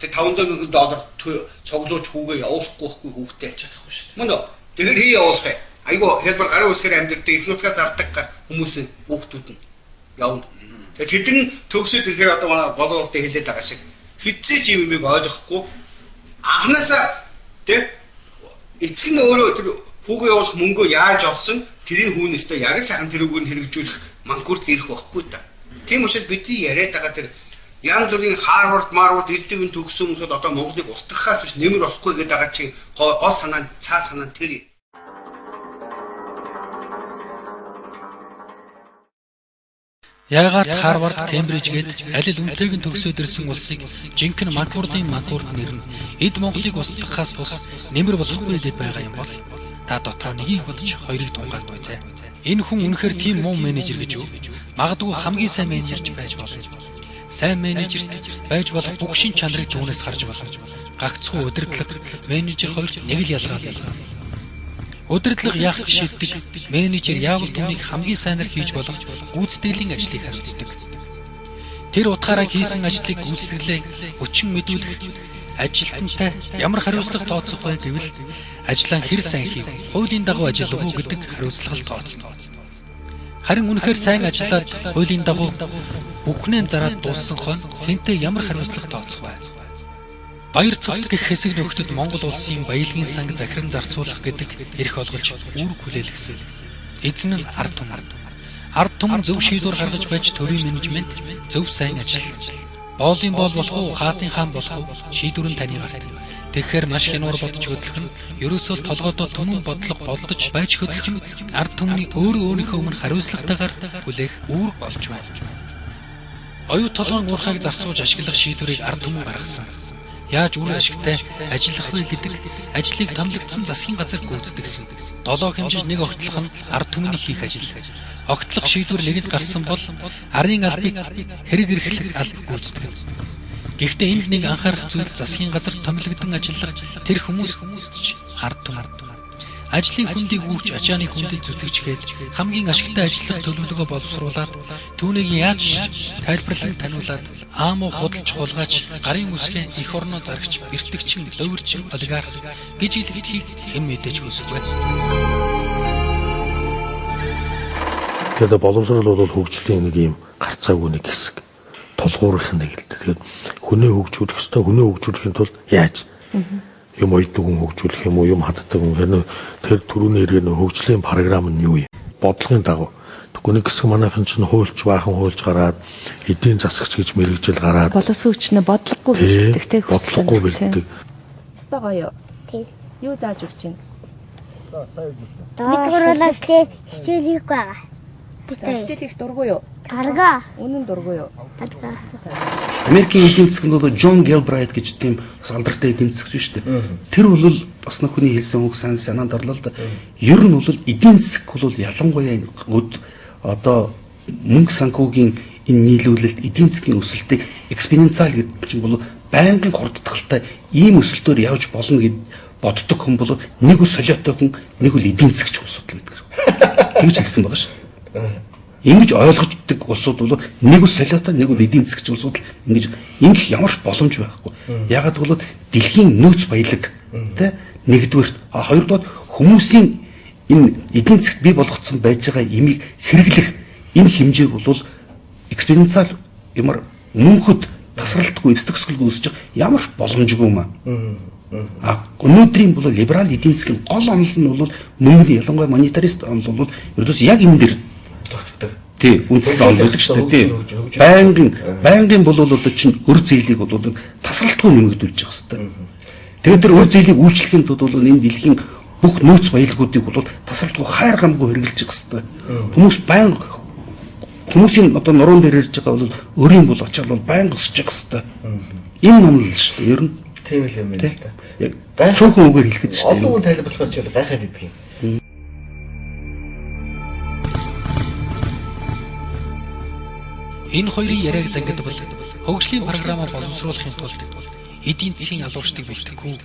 H: тэр $500,000 цуглуулж хүүгээ явуулахгүй байхгүй хүүхдээ
G: чадахгүй шүү дээ.
H: Мөн үү? Тэгэхээр хий явуулах юм. Айгу хэлбэр гарын үсгээр амьдардаг, их нутгаа зардаг хүмүүс нь хүүхдүүд нь явна. Тэгэхээр тэд нь төгсөд ирэхээр одоо манай боловсролтын хэлээд байгаа шиг хизээ ч юм юмыг ойлгохгүй анханасаа тэ эцэг нь өөрөө тэр хүүгээ явуулах мөнгөө яаж олсон тэрийн хүүнээсээ яг л сайхан тэр үгээр нь хэрэгжүүлэх манкурт ирэх байхгүй та. Тийм учраас бидний яриад байгаа тэр янз бүрийн Харвард, Марвард элдвийн төгссөн хүмүүсд одоо Монголыг устгахаас биш нэмэр болохгүй гэдэг байгаа чинь гол санаа нь цаа санаа нь тэр.
A: Яагаад Харвард, Кембриж гээд аль л үнэтэйг нь төгсөөд ирсэн улсыг жинхэнэ манкурдын манкурд нэрнэ. Эд Монголыг устгахаас бус нэмэр болохгүй гэд байгаа юм бол та дотроо нэгийг бодож хоёрыг тунгаад байцаа. Энэ хүн үнэхээр тийм муу менежер гэж юу? Магадгүй хамгийн сайн менежер ч байж болно. Сайн менежерт байж болох бүх шин чанарыг түүнээс харж болно. Гагцхүү удирдлага, менежер хоёр нэг л ялгаа бий. Удирдлага яах гэж шийддэг, менежер яавал түүнийг хамгийн сайнаар хийж болох гүйцэтгэлийн ажлыг хариуцдаг. Тэр утгаараа хийсэн ажлыг гүйцэтгэлээ өчөн мэдүүлэх ажилтнтай ямар хариуцлага тооцох вэ гэвэл ажлаа хэр сайн хийв, хуулийн дагуу ажиллав уу гэдэг хариуцлага л тооцно. Харин үнэхээр сайн ажиллаад хуулийн дагуу бүхнээ зараад дууссан хойно хэнтэй ямар хариуцлага тооцох вэ? Баяр цогт гэх хэсэг нөхдөд Монгол улсын баялагын санг захиран зарцуулах гэдэг эрх олгож үүрэг хүлээлгэсэн. Эзэн нь ард түмэн. Ард түмэн зөв шийдвэр гаргаж байж төрийн менежмент зөв сайн ажил. Боолын боол болох уу, хаатын хаан болох уу шийдвэр нь таны гарт. Тэгэхээр маш хянуур бодож хөдлөх нь ерөөсөө толгойдоо түмэн бодлого бодож байж хөдлөх нь ард түмний өөрөө өөрийнхөө өмнө хариуцлагатайгаар хүлээх үүрэг болж байна. Оюу толгойн уурхайг зарцуулж ашиглах шийдвэрийг ард түмэн гаргасан. Яаж үр ашигтай ажиллах вэ гэдэг ажлыг томилогдсон засгийн газар гүйцэтгэсэн. Долоо хэмжиж нэг огтлох нь ард түмний хийх ажил. Огтлох шийдвэр нэгэнд гарсан бол арын албыг хэрэг эрхлэх алба гүйцэтгэв. Гэхдээ энд нэг анхаарах зүйл засгийн газар томилогдсон ажиллах тэр хүмүүс ч ард түмэн. Ажлын хүндийг үүрч ачааны хүндэд зүтгэж хэд хамгийн ашигтай ажиллах төлөвлөгөө боловсруулад түүнийг яаж тайлбарлан таниулаад аамуу худалж хулгайч гарын үсгийн эх орноо зарагч бэртэгчин луйварчин олигарх гэж илгэдхийг хэн мэдээж хүсэхгүй.
E: Тэгэхээр боловсрол бол хөгжлийн нэг юм гарцаагүй нэг хэсэг тулгуурах нэг л дээ. Тэгээд хүнээ хөгжүүлэх ёстой, хүнээ хөгжүүлэхийн тулд яаж юм уйддаг хүн хөгжүүлэх юм уу, юм хаддаг хүн. Тэр түрүүний эргээр нөх хөгжлийн програм нь юу юм? Бодлогын дагуу. Тэгэхгүй нэг хэсэг манайхан чинь хуульч баахан хуульч гараад эдийн засагч гэж мэрэгжил гараад
K: боловсон хүчнээ бодлогогүй бэлддэг те
E: хүсэл. Бодлогогүй бэлддэг.
L: Өстой гоё. Тий. Юу зааж өгч чинь?
M: Бид гурлаа хичээл хийхгүй байгаа.
L: Хичээл хийх дургүй юу?
M: Дургүй.
L: Үнэн дургүй юу?
M: Дургүй.
N: Америкийн эдийн засгт бол Джон Гелбрайт гэж тийм бас алдартай эдийн засагч шүү дээ. Тэр бол бас нэг хүний хэлсэн үг санаанд орлоо л да. Ер нь бол эдийн засаг бол ялангуяа одоо мөнгө санхүүгийн энэ нийлүүлэлт эдийн засгийн өсөлтийг экспоненциал гэдэг чинь бол байнгын хурдтгалтай ийм өсөлтөөр явж болно гэд боддог хүн бол нэг бол солиотой хүн, нэг бол эдийн засагч улсууд л байдаг. Тэгж хэлсэн байгаа шүү. Ингэж ойлгочдөг улсууд бол нэг бол солиотой, нэг бол эдийн засгч улсууд л ингэж ингэх ямар ч боломж байхгүй. Яагаад гэвэл дэлхийн нөөц баялаг тэ нэгдүгээрт, хоёрдугаар хүмүүсийн энэ эдийн засагт бий болгоцсон байж байгаа имийг хэрэглэх энэ хэмжээг бол экспоненциал ямар мөнхөд тасралтгүй эц төгсгөлгүй өсөж байгаа ямар ч боломжгүй юм аа. А өнөөдрийн бол либерал эдийн засгийн гол онол нь бол мөнгөний ялангуяа монетарист онол бол ердөөс яг энэ дэр
I: тогтдог.
N: Тий, үндсэн онол байдаг шүү дээ. Тий. Байнгын бол одоо чинь өр зээлийг бол тасралтгүй нэмэгдүүлж явах хэрэгтэй. Тэгээд тэр өр зээлийг үйлчлэхийн тулд бол энэ дэлхийн бүх нөөц баялагуудыг бол тасралтгүй хайр гамгүй хэрэглэж явах хэрэгтэй. Хүмүүс байнга хүмүүсийн одоо нуруунд дээр ирж байгаа бол өрийн бол ачаал бол байнга өсөж явах хэрэгтэй. Энэ номлол шүү дээ. Ер нь
I: тийм л юм байна л да.
N: Яг цөөхөн үгээр хэлэхэд шүү дээ.
I: Олон хүн тайлбарлахаар ч гайхаад идэх юм.
A: Энэ хоёрын яриаг зангидвал хөгжлийн програмаар боловсруулахын тулд эдийн засгийн алуурчдыг бэлтгэхгүй,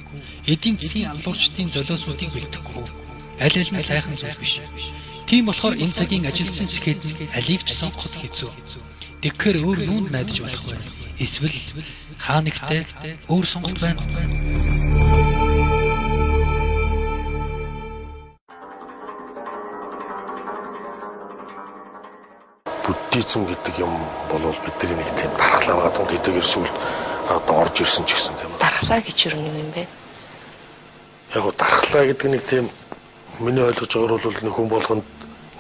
A: эдийн засгийн алуурчдын золиосуудыг бэлтгэхгүй. Аль аль нь сайхан зүйл биш. Тийм болохоор энэ цагийн ажилтсан сэхэд нь алийг ч сонгоход хэцүү. Тэгэхээр өөр юунд найдаж болох вэ? Эсвэл хаа нэгтэй өөр сонголт байна уу?
E: Буддизм гэдэг юм бол бидний нэг тийм дархлаа байгаа. Түүнд хэдийгээр сүлд одоо орж ирсэн ч гэсэн тийм.
K: Дархлаа гэж юу юм бэ?
E: Яг го дархлаа гэдэг нэг тийм миний ойлгож байгаагаар бол нэг хүн болгонд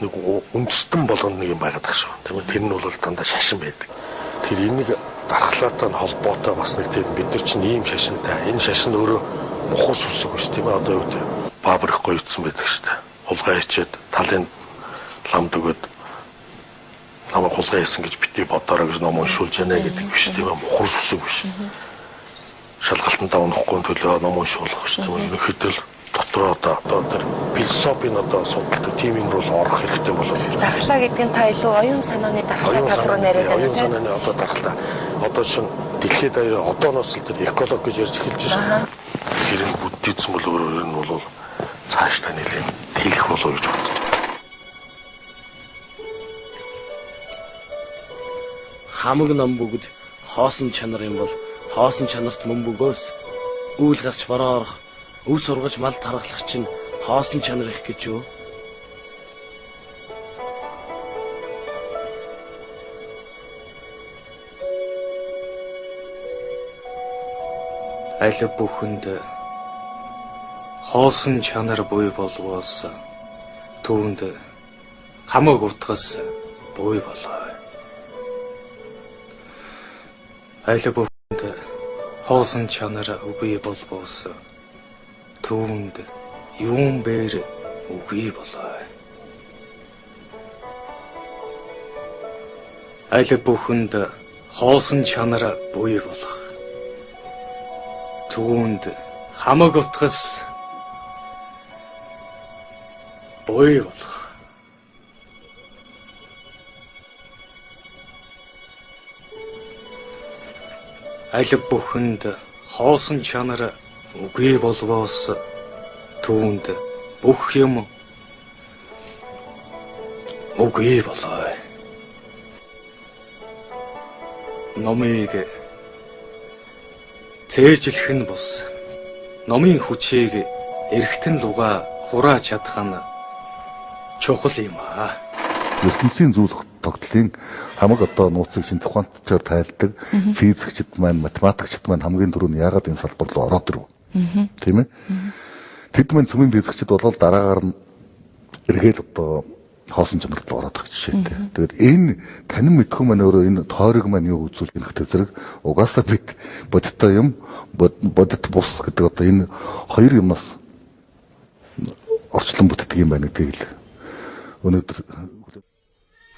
O: Нэг үндэстэн болгоно нэг юм байгаад байгаа шүү. Тийм ээ, тэр нь бол дандаа шашин байдаг. Тэр энийг дархлаатай нь холбоотой бас нэг тийм бид нар чинь ийм шашинтай. Энэ шашин өөрөө мухар сүсэг биш тийм ээ, одоо юу гэдэг баабар их гоё утсан байдаг шүү дээ. Хулгай хийчихэд талын ламд өгөөд намайг хулгай хийсэн гэж бити бодоорой гэж ном уншуулж яана гэдэг биш тийм ээ, мухар сүсэг биш. Шалгалтандаа унахгүй төлөө ном уншуулах биш тийм ээ. Ерөнхийдөө л дотроо одоо тэр философийн одоо судалдаг тийм юм руу орох хэрэгтэй болов.
K: Дархлаа гэдэг нь та илүү оюун санааны дархлаа тал руу яриад байна.
O: Оюун санааны одоо дархлаа. Одоо шин дэлхийд даяар одооноос л тэр эколог гэж ярьж эхэлж байна. Тэгэхээр энэ буддизм бол өөрөөр нь бол цаашдаа нэлээд тэлэх болов гэж бодож байна.
P: Хамаг ном бүгд хоосон чанар юм бол хоосон чанарт мөн бөгөөс үүл гарч бороо орох, өв сургаж мал тархалах чинь хоосон чанар их гэж юу?
Q: Аль бүхэнд хоосон чанар буй болвоос түүнд хамаг утгас буй болов. Аль бүхэнд хоосон чанар үгүй болвоос түүнд юун бээр үгүй болов. Аль бүхэнд хоосон чанар буй болох. Түүнд хамаг утгас буй болох. Аль бүхэнд хоосон чанар үгүй болвоос түүнд бүх юм үгүй болов. Номыг цээжлэх нь бус. Номын хүчийг эргэтэн луга хурааж чадах нь чухал юм аа.
R: Ертөнцийн зүйлх тогтлын хамаг одоо нууцыг шинжлэх ухаанчаар тайлдаг физикчид маань, математикчид маань хамгийн түрүүнд яагаад энэ салбар руу ороод ирв? Тийм ээ. Тэд маань цөмийн физикчид болол дараагаар нь эргээл одоо хоосон чанарт руу ороод ирэх жишээтэй. Тэгээд энэ танин мэдхүү маань өөрөө энэ тойрог маань юу үзүүлэх нөхтэй зэрэг угаасаа бид бодиттой юм, бодит бус гэдэг одоо энэ хоёр юмнаас орчлон бүтдэг юм байна гэдгийг л өнөөдөр.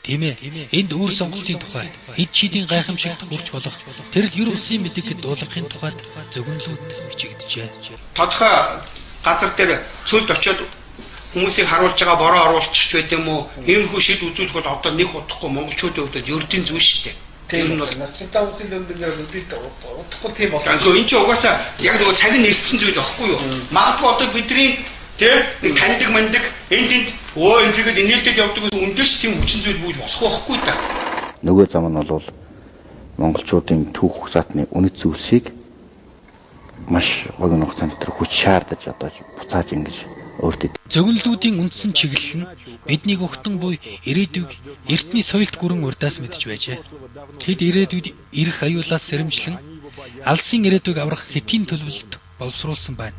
A: Тийм ээ. Энд үүр сонголтын тухай, эд чидийн гайхамшигт хүрч болох тэр л ер бусын мэдэг дуулгахын тухайд зөгнөлүүд бичигджээ.
H: Тодорхой газар дээр цөлд очиод хүмүүсийг харуулж байгаа бороо оруулчих ч байд юм уу? Иймэрхүү шид үзүүлэх бол одоо нэг удахгүй монголчуудын хувьд ердийн зүйл шүү дээ.
B: Тэр нь бол Нострадамусын лөндөнгээр нүдэлд удахгүй тийм болно.
H: Гэхдээ энэ чинь угаасаа яг нөгөө цаг нь ирсэн зүйл байхгүй юу? Магадгүй одоо бидний тэ нэг таньдаг мандаг энд энд өө энэ тэгээд инээлтэд явдаг гэсэн үндэлч тийм хүчин зүйл бүүж болох байхгүй да.
C: Нөгөө зам нь бол монголчуудын түүх саатны үнэт зүйлсийг маш богино хугацаанд дотор хүч шаардаж одоо буцааж ингэж өөртөө.
A: Зөгнөлүүдийн үндсэн чиглэл нь бидний өгтөн буй ирээдүйг эртний соёлт гүрэн урдаас мэдж байжээ. Тэд ирээдүйд ирэх аюулаас сэрэмжлэн алсын ирээдүйг аврах хэтийн төлөвлөлт боловсруулсан байна.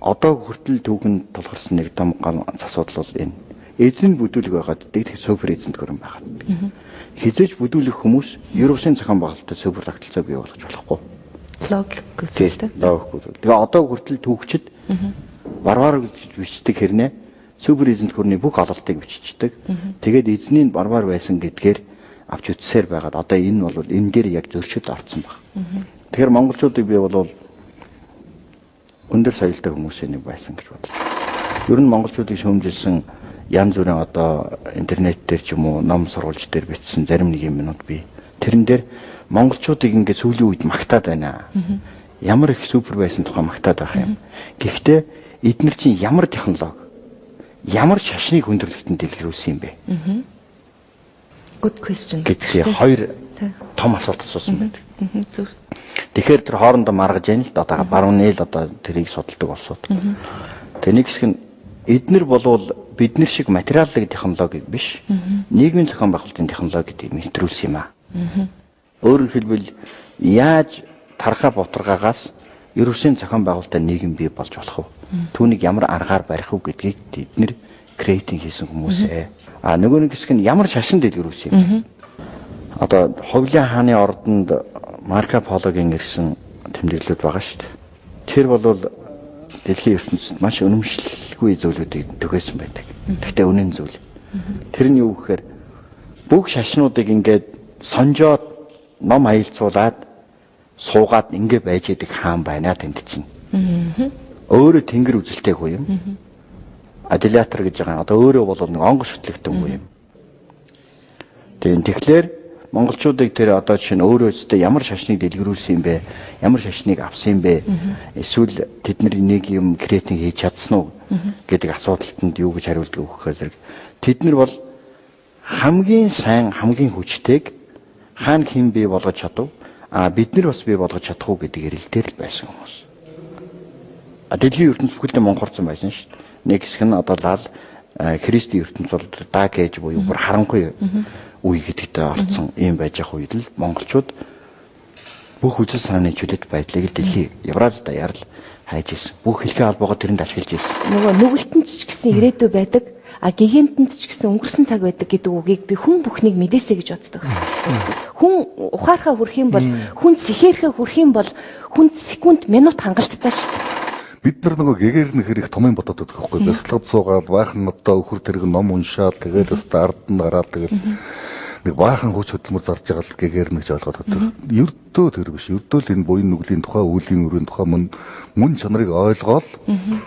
C: Одоо хүртэл түүхэнд тулгарсан нэг том ганц асуудал бол энэ. Эзэн бүдүүлэг байгаад дэгдэх супер эзэнт гөрөн байгаад. Хизээж бүдүүлэх хүмүүс Европын зохион байгуулалтад супер тогтолцоо бий болгож болохгүй.
K: Логик зүйлтэй.
C: Логик зүйл. Тэгээ одоо хүртэл түүхчид варвар гэж бичдэг хэрнээ супер эзэнт гөрний бүх ололтыг биччихдэг. Тэгээд эзний нь варвар байсан гэдгээр авч үтсээр байгаад одоо энэ бол энэ дээр яг зөрчилд орсон баг. Тэгэхээр монголчуудыг би бол өндөр соёлтой хүмүүсийн нэг байсан гэж бодлоо. Ер нь монголчуудыг шүүмжилсэн янз бүрийн одоо интернет дээр ч юм уу ном сурвалж дээр бичсэн зарим нэг юмнууд бий. Тэрэн дээр монголчуудыг ингээд сүүлийн үед магтаад байна. Ямар их супер байсан тухай магтаад байх юм. Гэхдээ эднэр чинь ямар технологи, ямар шашныг хүндрэлтэнд дэлгэрүүлсэн юм бэ?
K: Good question
C: гэдэг хоёр том асуулт асуусан байдаг.
K: Зөв.
C: Тэгэхээр тэр хоорондоо маргаж яана л да, одоо барууны л одоо тэрийг судалдаг улсууд. Тэгээ нэг хэсэг нь эднэр болвол бид нар шиг материаллык технологиг биш, нийгмийн зохион байгуулалтын технологи гэдгийг мэдрүүлсэн юм аа. Өөрөөр хэлбэл яаж тархаа бутаргаагаас ерөөсийн зохион байгуулалттай нийгэм бий болж болох вэ? Түүнийг ямар аргаар барих вэ гэдгийг тэд нэр креатинг хийсэн хүмүүсээ. А нөгөө нэг хэсэг нь ямар шашин дэлгэрүүлсэн юм бэ? Одоо Ховлын хааны ордонд Марко Пологийн ирсэн тэмдэглэлүүд байгаа шүү дээ. Тэр бол дэлхийн ертөнцид маш үнэмшилгүй зүйлүүдийг төхөөсөн байдаг. Гэхдээ үнэн зүйл. Тэр нь юу гэхээр бүх шашнуудыг ингээд сонжоод ном аялцуулаад суугаад ингээ байж идэг хаан байна тэнд чинь. Өөрөө тэнгэр үзэлтэй хүү юм. Адилятор гэж байгаа. Одоо өөрөө бол нэг онгош хөтлөгтөн хүү юм. Тэгэхээр монголчуудыг тэр одоо жишээ нь өөрөө өстөө ямар шашныг дэлгэрүүлсэн юм бэ? Ямар шашныг авсан юм бэ? Эсвэл тэд нар нэг юм креатинг хийж чадсан уу гэдэг асуудалтанд юу гэж хариулдаг вэ гэхээр зэрэг тэд нар бол хамгийн сайн, хамгийн хүчтэйг хаан хэн бий болгож чадав? А бид нар бас бий болгож чадах уу гэдэг эрэл дээр л байсан хүмүүс. А дэлхийн ертөнц бүхэлдээ монхорцсон байсан шүү дээ. Нэг хэсэг нь одоо лал христийн ертөнц бол Dark Age буюу бүр харанхуй үе гэдэгтээ орцсон ийм байж явах үед л монголчууд бүх үзэл санааны чөлөөт байдлыг л дэлхий Евраз даяар л хайж ирсэн. Бүх хэлхийн холбоогоо тэрэнд ашиглаж ирсэн.
K: Нөгөө нүгэлтэнд ч гэсэн ирээдүй байдаг, а гигантанд ч гэсэн өнгөрсөн цаг байдаг гэдэг үгийг би хүн бүхнийг мэдээсэй гэж боддог. Хүн ухаархаа хүрэх юм бол, хүн сэхээрхээ хүрэх юм бол хүнд секунд, минут хангалттай шүү дээ.
R: Бид нар нөгөө гэгээр нэхэр их томын бодоод байдаг байхгүй. Бясалгад суугаад баахан одоо өхөр тэрэг ном уншаал тэгэл өстө ард нь гараад тэгэл нэг баахан хүч хөдөлмөр зарж байгаа л гэгээр нэг ойлгоод байдаг. Ердөө тэр биш. Ердөө л энэ буян нүглийн тухай, үлийн өрийн тухай мөн чанарыг ойлгоол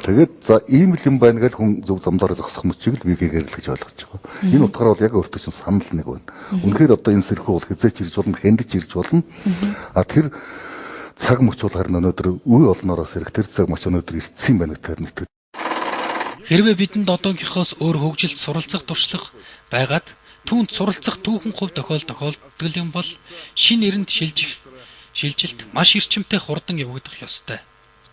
R: тэгээд за ийм л юм байна гэж хүн зөв замдаараа зогсох мөчийг л би гэгээр л гэж ойлгож байгаа. Энэ утгаараа бол яг өөртөө чинь санал нэг байна. Үнэхээр одоо энэ сэрхүү бол хязгаарч ирж болно, хэндэж ирж болно. А тэр цаг мөч бол харин өнөөдөр үе олноороос ирэх тэр цаг мөч өнөөдөр ирсэн юм байна гэдгээр нэтгэв.
A: Хэрвээ бидэнд одоогийнхоос өөр хөгжилд суралцах туршлага байгаад түүнд суралцах түүхэн хувь тохиолддог юм бол шинэ эрэнд шилжилт маш эрчимтэй хурдан явагдах ёстой.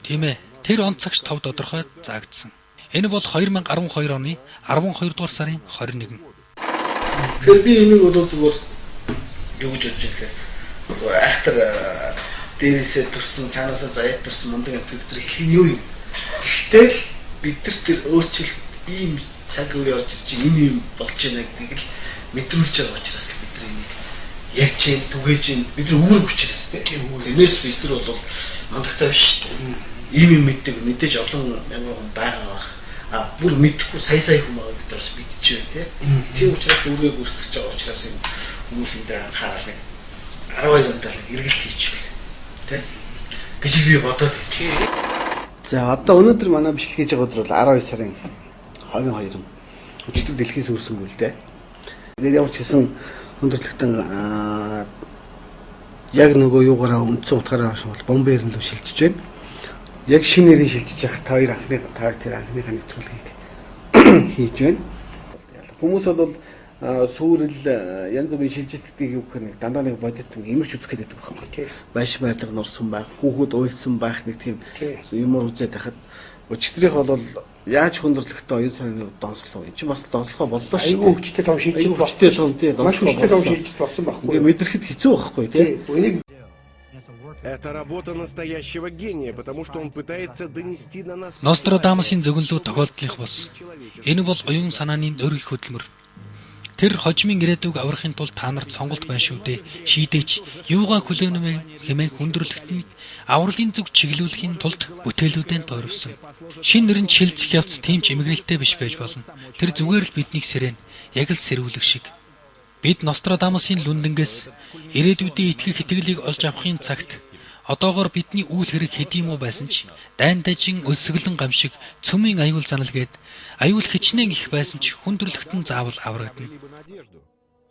A: Тийм ээ, тэр он цагч тов тодорхой заагдсан. Энэ бол 2012 оны 12 дугаар сарын 21.
B: Тэгэхээр би энийг бол зүгээр юу гэж бодож байгаа гэхээр зүгээр айхтар дээрээсээ төрсэн, цаанаасаа заяад төрсэн мундаг амт бид нар хэлэх нь юу юм. Гэхдээ л бид нар тэр өөрчлөлт ийм цаг үе орж ирж энэ юм болж байна гэдгийг л мэдрүүлж байгаа учраас л бид нар энийг ярьж гин, түгээж гин, бид нар үүрэг учраас тийм. Тэрнээс бид нар бол мундагтай биш шүү дээ. Ийм юм мэддэг, мэдээж олон мянган хүн байгаа бах. А бүр мэдэхгүй сая сая хүн байгаа бид нар бас мэдчихэв тийм. Тийм учраас үүргээ гүйцэтгэж байгаа учраас энэ хүмүүс энэ дээр анхаарал нэг 12 онд л эргэлт хийчихвэл тийм гэж би бодоод байна.
I: За одоо өнөөдөр манай бичлэг хийж байгаа өдөр бол 12 сарын 22 өчигдөр дэлхийн сүрсэнгүй л дээ. Тэгээд ямар ч гэсэн өндөрлөгтөн яг нөгөө юугаараа үндсэн утгаараа бол бомбын ирэн рүү шилжиж байна. Яг шинэ нэрийн шилжиж байгаа та хоёр анхны та тэр анхныхаа нэвтрүүлгийг хийж байна. Хүмүүс бол сүрэл янз бүрийн шилжилтүүдийг юу гэх нэг дандаа нэг бодит имэрч үзэх гэдэг байхгүй. Байш байрлал нурсан байх, хүүхэд уйлсан байх нэг тийм юмар үзээд байхад өчигдрийнх бол яаж хүндрэлтэй оюун санааны донслоо. Энд чинь бас донслохоо боллоо шүү.
S: Айгүй хүчтэй том шилжилт
I: хүчтэй том тий.
S: Маш хүчтэй том шилжилт болсон байхгүй.
I: Ингээ мэдрэхэд хэцүү байхгүй тий.
S: Энийг
T: Это работа настоящего гения, потому что он пытается донести до нас.
A: Нострадамусын зөгнөлөө тохиолдлынх бос. Энэ бол оюун санааны нөр их хөдөлмөр. Тэр хожмын ирээдүйг аврахын тулд та нарт сонголт байна шүү дээ. Шийдээч юугаа хүлээнэ хэмээн хүндрэлтнийг авралын зүг чиглүүлэхийн тулд бүтээлүүдэн тойрвсон. Шинэ нэрэнд шилжих явц тийм ч эмгэнэлтэй биш байж болно. Тэр зүгээр л биднийг сэрэн, яг л сэрүүлэг шиг. Бид Нострадамусын лүндэнгээс ирээдүйдээ итгэх итгэлийг олж авахын цагт одоогоор бидний үйл хэрэг хэдий муу байсан ч дайн дажин өлсгөлэн гам шиг цөмийн аюул занал гээд аюул хичнээн их байсан ч хүндрэлтэн заавал аврагдана.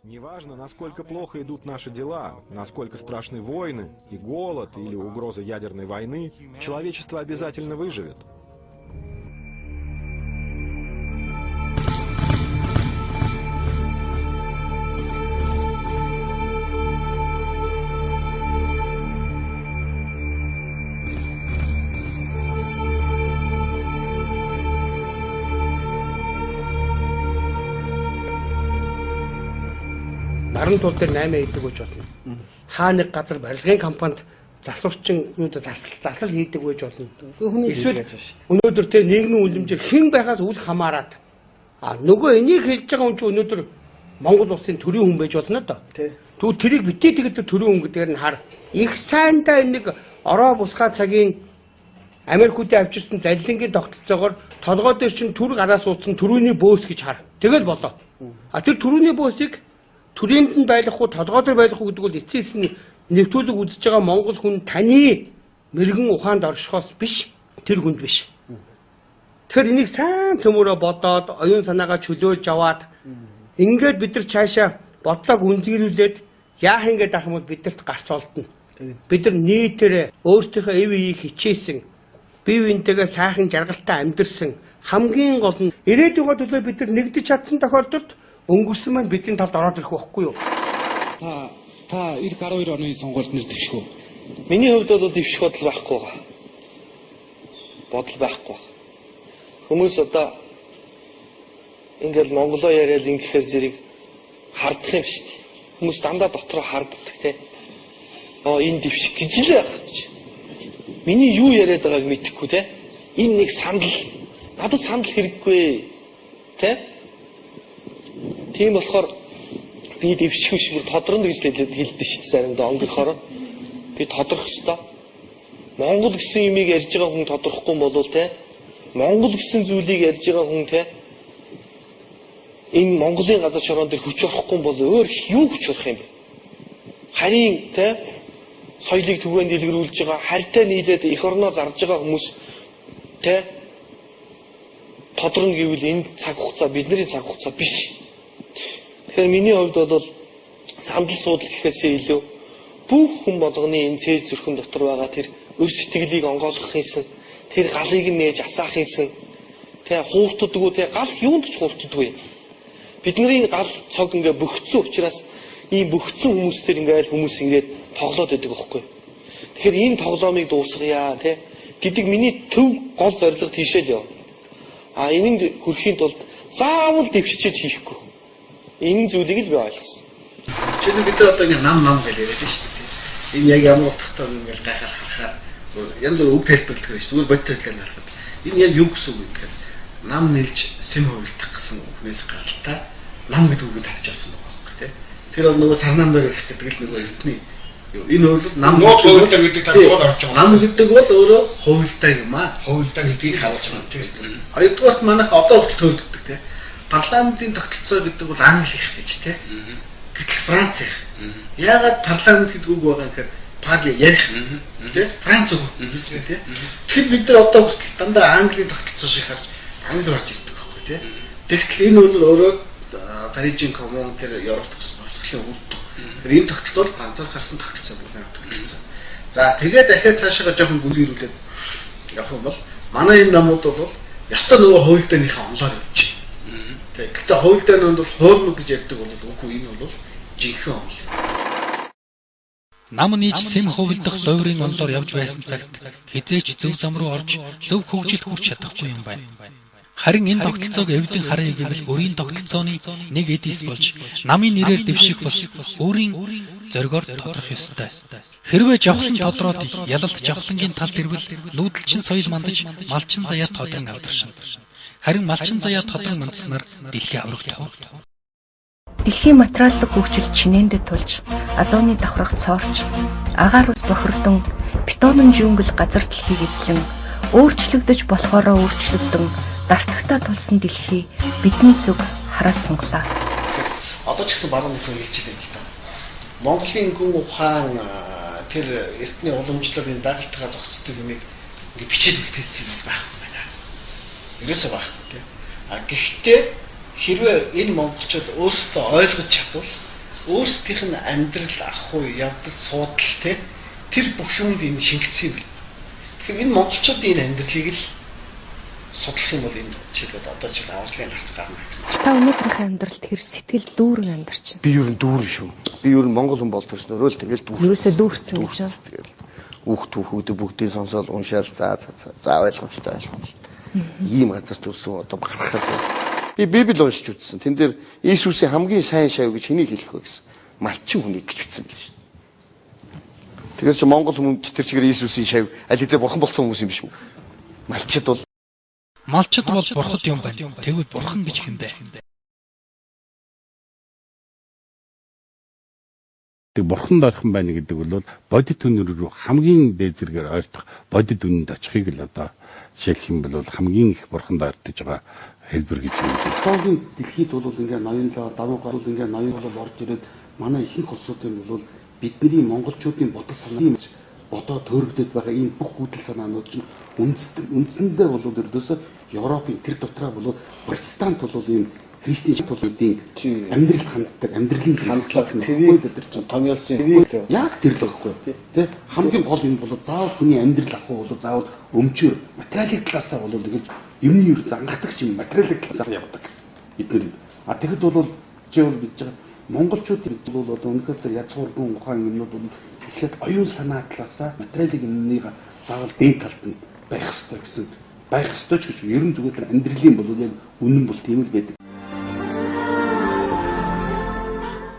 T: Неважно, насколько плохо идут наши дела, насколько страшны войны и голод или угроза ядерной войны, человечество обязательно выживет.
S: Наран тул дээр 8 хийдэг байж болно. Хаа нэг газар барилгын компанид засварчин юу засал хийдэг байж болно. Эсвэл өнөөдөр те нийгмийн үнэмжээр хэн байхаас үл хамаарат а нөгөө энийг хэлж байгаа хүн чинь өнөөдөр Монгол улсын төрийн хүн байж болно доо. Тэгвэл тэрийг битгий тэгээд төрийн хүн гэдгээр нь хар. Их сайндаа нэг ороо бусгаа цагийн Америкуудын авчирсан заллингийн тогтолцоогоор толгой дээр чинь төр гараа суудсан төрүүний бөөс гэж хар. Тэгэл болоо. А тэр төрүүний бөөсийг төрөнд нь байлгах уу, толгой дээр байлгах уу гэдэг бол эцсээс нь нэгтүүлэг үзэж байгаа монгол хүн таны мэрэгэн ухаанд оршихоос биш тэр хүнд биш. Тэгэхээр энийг сайн цөмөрөө бодоод оюун санаагаа чөлөөлж аваад ингээд бид нар цаашаа бодлоог үнзгэрүүлээд яах ингээд ах юм бол бидэрт гарц олдно. Бид нар нийтээр өөрсдийнхөө эв ийг хичээсэн, бие биентэйгээ сайхан жаргалтай амьдэрсэн хамгийн гол нь ирээдүйн төлөө бид нар нэгдэж чадсан тохиолдолд өнгөрсөн маань бидний талд ороод ирэх байхгүй юу?
U: Та эх 12 оны сонгуульд нэр дэвших үү?
V: Миний хувьд бол дэвших бодол байхгүй байгаа. Бодол байхгүй байна. Хүмүүс одоо ингээл монголоо яриад ингэхээр зэрэг хардах юм шүү дээ. Хүмүүс дандаа дотроо харддаг те. Аа энэ дэвших гэж л байх гэж. Миний юу яриад байгааг мэдэхгүй те. Энэ нэг сандал. Надад сандал хэрэггүй те. Тийм болохоор би дэвших биш бүр тодрон гэж хэлдэг шүү дээ заримдаа өнгөрөхөөр. Би тодрох ёстой. Монгол гэсэн юмыг ярьж байгаа хүн тодрохгүй болвол те. Монгол гэсэн зүйлийг ярьж байгаа хүн те. Энэ Монголын газар шороон дээр хүч орохгүй бол өөр юу хүч орох юм бэ? Харин те соёлыг түгээн дэлгэрүүлж байгаа, харьтай нийлээд эх орноо зарж байгаа хүмүүс те тодрон гэвэл энэ цаг хугацаа бидний цаг хугацаа биш. Тэгэхээр миний хувьд бол сандал суудал гэхээсээ илүү бүх хүн болгоны энэ цээж зүрхэн дотор байгаа тэр өр сэтгэлийг онгойлгох хийсэн, тэр галыг нь нээж асаах хийсэн, тэ хууртдаггүй, тэ гал юунд ч хууртдаггүй. Бидний гал цог ингээ бөхцөн учраас ийм бөхцөн хүмүүстэр ингээл хүмүүс ингээд тоглоод байдаг аахгүй. Тэгэхээр ийм тоглоомыг дуусгая тэ гэдэг миний төв гол зорилго тийшээ л яв. А энэнд хүрэхийн тулд заавал дэвшчихэж хийхгүй. Энэ зүйлийг л би ойлгосон.
B: Жишээ нь бид нар одоо ингэ нам нам гэж яриад шүү дээ. Энэ яг ямар утгатай вэ ингээл гайхал харахаар янз бүр үг тайлбарлах гэж зүгээр бодит байдлаар харахад энэ яг юу гэсэн үг вэ гэхээр нам нэлж сэм хувилдах гэсэн үгнээс гаралтай нам гэдэг үгийг татж авсан байгаа байхгүй тий. Тэр бол нөгөө сарнаан дээр их гэдэг л нөгөө эрдний юу энэ бол нам
F: нууц хувилдаа гэдэг талбайд орж байгаа.
B: Нам гэдэг бол өөрөө хувилдаа юм аа.
F: Хувилдаа гэдгийг харуулсан.
B: Хоёрдугаарт манайх одоо хүртэл төрөлддөг тий. Парламентын тогтолцоо гэдэг бол Англи их гэж тий. Гэтэл Франц их. Яагаад парламент гэдэг үг байгаа юм гэхээр парли ярих тий. Франц үг гэсэн тий. Тэгэхээр бид нар одоо хүртэл дандаа Английн тогтолцоо шиг харж Англи руу орж ирдэг байхгүй тий. Тэгтэл энэ бол өөрөө Парижийн коммун тэр Европт гарсан хувьсгалын үр дүн. Тэр энэ тогтолцоо бол Францаас гарсан тогтолцоо бүгд тогтолцоо. За тэгээд дахиад цаашаа жоохон гүнзгийрүүлээд явах юм бол манай энэ намууд бол ёстой нөгөө хуульдааныхаа онлоор явж байна. Тэг. Гэхдээ хуульдааны бол хуурмаг гэж ярьдаг бол үгүй энэ бол жинхэнэ онол.
A: Нам нийж сэм хувилдах луйврын онолоор явж байсан цагт хизээч зөв зам руу орж зөв хөгжилд хүрч чадахгүй юм байна. Харин энэ тогтолцоог эвдэн харъя гэвэл өрийн тогтолцооны нэг эд эс болж намын нэрээр дэвших бус өөрийн зоригоор тодрох ёстой. Хэрвээ жавхлан тодроод ялалт жавхлангийн талд ирвэл нүүдэлчин соёл мандаж малчин заяа тодрон алдаршина. Харин малчин заяа тодрон мандснаар дэлхий аврагдах уу?
K: Дэлхийн материаллык хөгжил чинээндээ тулж, азоны давхрах цоорч, агаар ус бохирдон, бетонон жүнгэл газар дэлхийг эзлэн, өөрчлөгдөж болохоороо өөрчлөгдөн, дартагтаа тулсан дэлхий бидний зүг хараа сунгалаа.
B: Одоо ч гэсэн баруун нөхрөө хэлж илээ л да. Монголын гүн ухаан тэр эртний уламжлал энэ байгальтайгаа зохицдог юмыг ингээ бичээд үлдээсэн юм бол байхгүй байна. Ерөөсөө байхгүй тийм. А гэхдээ хэрвээ энэ монголчууд өөрсдөө ойлгож чадвал өөрсдийнх нь амьдрал ах уу явдал суудал тийм тэр бүх юмд энэ шингэсэн юм байна. Тэгэхээр энэ монголчуудын энэ амьдралыг л судлах юм бол энэ жишээлбэл одоо жишээл авралын гарц гарна гэсэн.
K: Та өнөөдрийнхөө амьдралд хэр сэтгэл дүүрэн амьдарч байна?
W: Би ер нь дүүрэн шүү. Би ер нь монгол хүн бол төрснөөрөө л тэгэл дүүрсэн.
K: Ерөөсөө дүүрсэн гэж байна.
W: Тэгэл хүүхд түүхүүдээ бүгдийг сонсоол уншаал за за за за ойлгомжтой ойлгомжтой. Ийм газар төрсөн одоо бахархаас. Би Библи уншиж үзсэн. Тэн дээр Иесусийн хамгийн сайн шав гэж хэнийг хэлэх вэ гэсэн. Малчин хүнийг гэж бичсэн байл шүү дээ. Тэгэхээр чи Монгол хүмүүс тэр чигээр Иесусийн шав аль хэзээ бурхан болсон хүмүүс юм биш үү? Малчид бол
A: Малчид бол бурхад юм байна. Тэгвэл бурхан гэж хэн бэ?
F: Тэг бурхан дорхон байна гэдэг бол бодит үнэр рүү хамгийн дээд зэргээр ойртох бодит үнэнд очихыг л одоо жишээлх юм бол хамгийн их бурханд ойртож байгаа хэлбэр гэж юм.
N: Одоогийн дэлхийд бол ингээ ноёнлоо, давуу гал ингээ ноён бол орж ирээд манай ихэнх улсуудын бол бидний монголчуудын бодол санаа бодоо төөрөгдөд байгаа энэ бүх гүйдэл санаанууд чинь үндсэндээ бол ердөөсөө Европын тэр дотроо бол протестант бол ийм христийн тулуудын амьдралд ханддаг амьдралын
B: хандлага
N: тэрийг бид чинь
B: томьёолсон
N: яг тэр л байхгүй тий. Хамгийн гол юм бол заавал хүний амьдрал авах бол заавал өмчөөр материалын талаасаа бол ингэж юмны ер зангахдаг юм материалын талаас явдаг эдгээр. А тэгэхэд бол чи бол бид байгаа монголчууд бол одоо үнэхээр тэр язгуургүй ухаан юмнууд бол тэгэхээр оюун санаа талаасаа материалын юмныг заавал дээд талд нь байх ёстой гэсэн байх ёстой ч гэж ер нь зүгээр тэр амьдралын бол яг үнэн бол тийм л байдаг.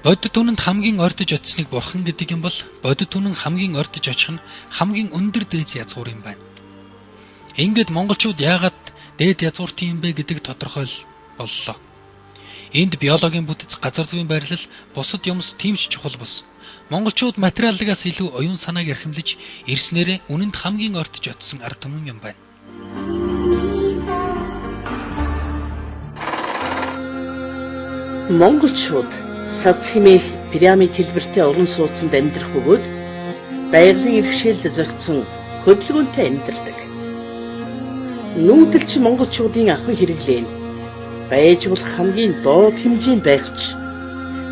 A: Бодит үнэнд хамгийн ойртож очсныг бурхан гэдэг юм бол бодит үнэн хамгийн ойртож очих нь хамгийн өндөр дээд язгуур юм байна. Ингээд монголчууд яагаад дээд язгуурт юм бэ гэдэг тодорхойл боллоо. Энд биологийн бүтэц, газар зүйн байрлал, бусад юмс тийм ч чухал бус. Монголчууд материаллагаас илүү оюун санааг эрхэмлэж ирснээрээ үнэнд хамгийн ойртож очсон ард түмэн юм байна.
D: Монголчууд сац хэмээх пирамид хэлбэртэй орон сууцнд амьдрах бөгөөд байгалийн иргэшээлд зохицсон хөдөлгөөнтэй амьдардаг. Нүүдэлч монголчуудын ахуй хэрэглээ нь байж болох хамгийн доод хэмжээнд байх ч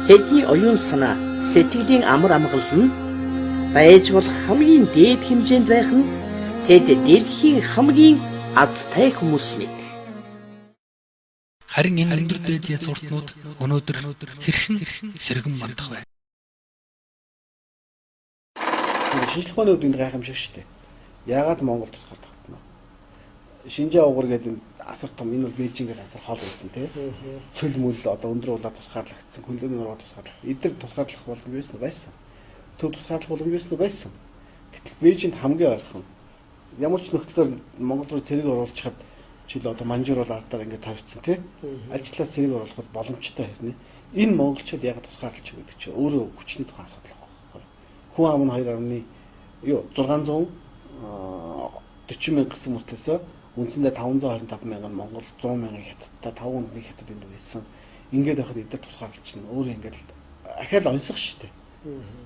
D: тэдний оюун санаа, сэтгэлийн амар амгалан нь байж болох хамгийн дээд хэмжээнд байх нь тэд дэлхийн хамгийн азтай хүмүүс мэт.
A: Харин энэ өндөр дээд язгууртнууд өнөөдөр хэрхэн сэргэн мандах вэ?
I: Шинжлэх ухааны хувьд энд гайхамшиг шүү дээ. Яагаад Монгол тусгаар тогтно? Шинжээ угар гэдэг асар том, энэ бол Бээжингээс асар хол байсан тий. Цөл мөл одоо өндөр улаа тусгаарлагдсан, хөндлөний нуруу тусгаарлагдсан. Эдгээр тусгаарлах боломж байсан уу? Байсан. Төв тусгаарлах боломж байсан уу? Байсан. Гэтэл Бээжинд хамгийн ойрхон. Ямар ч нөхцлөөр Монгол руу цэрэг оруулчихад жишээл одоо Манжуур бол ардаар ингээд тойрцсон тий. Аль ч талаас цэрэг оруулахад боломжтой хэрнээ. Энэ монголчууд яг тусгаарлаж гэдэг чинь өөрөө хүчний тухай асуудал байхгүй. Хүн ам нь 2.640 мянга гэсэн мөртлөөсөө үндсэндээ 525 мянган Монгол, 100 мянган хятадтай, 5 хүндний хятад энд байсан. Ингээд байхад эдгээр тусгаарлаж чинь өөрөө ингээд ахаал онсох шүү дээ.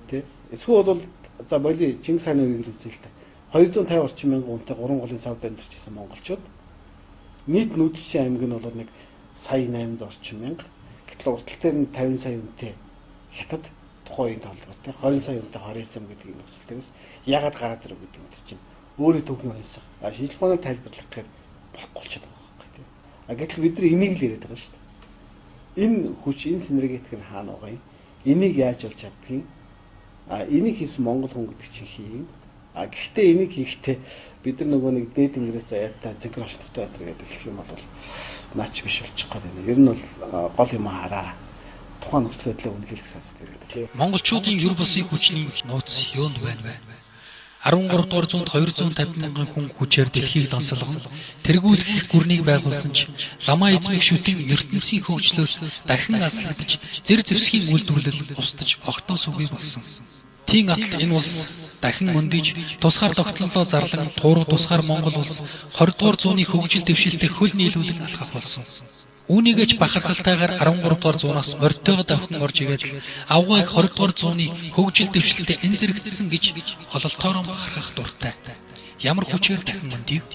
I: Тэ? Эсвэл бол за боли Чингис хааны үеийг л үзье л та. 250 орчим мянган хүнтэй 3 голын савд амьдарч ирсэн монголчууд нийт нүүдэлчин аймаг нь бол нэг сая 800 орчим мянга. Гэтэл уртал дээр нь 50 сая хүнтэй хятад тухайн үеийн тооллогоор тий 20 сая хүнтэй 29 гэдэг нөхцөл дээрээс ягаад гараад ирэв гэдэг юм чинь өөрөө түүхийн онсох. А шинжлэх ухаанаар тайлбарлах гэхээр болохгүй болчиход байгаа байхгүй тий. А гэтэл бид нар энийг л яриад байгаа шүү дээ. Энэ хүч, энэ синергетик нь хаана байгаа юм? Энийг яаж олж авдгийг? А энийг хийсэн монгол хүн гэдэг чинь хийн. А гэхдээ энийг хийхдээ бид нар нөгөө нэг дээд тэнгэрээс заяатай зэнкэр орчлогтой баатар гэдэг эхлэх юм бол наач биш болчих гээд байна. Ер нь бол гол юм хараа. Тухайн нөхцөл байдлаа үнэлэх гэсэн асуудал ирээд.
A: Монголчуудын юр булсын хүчний нууц юунд байна вэ? 13 дугаар зуунд 250 мянган хүн хүчээр дэлхийг донсолгон тэргүүлэх гүрнийг байгуулсан ч ламаа эзмийг шүтэн ертөнцийн хөгжлөөс дахин аслагдаж зэр зэвсгийн үйлдвэрлэл устж огтоос үгүй болсон. Тийм атал энэ улс дахин мөндиж тусгаар тогтнолоо зарлан тууруу тусгаар Монгол улс 20 дугаар зууны хөгжил дэвшилтэд хөл нийлүүлэн алхах болсон. Үүнийгээ ч бахархалтайгаар 13 дугаар зуунаас морьтойгоо давхин орж ирээд л авгайг 20 дугаар зууны хөгжил дэвшилтэд энэ зэрэгцсэн гэж ололтоорон бахархах дуртай. Ямар хүчээр дахин мөндив?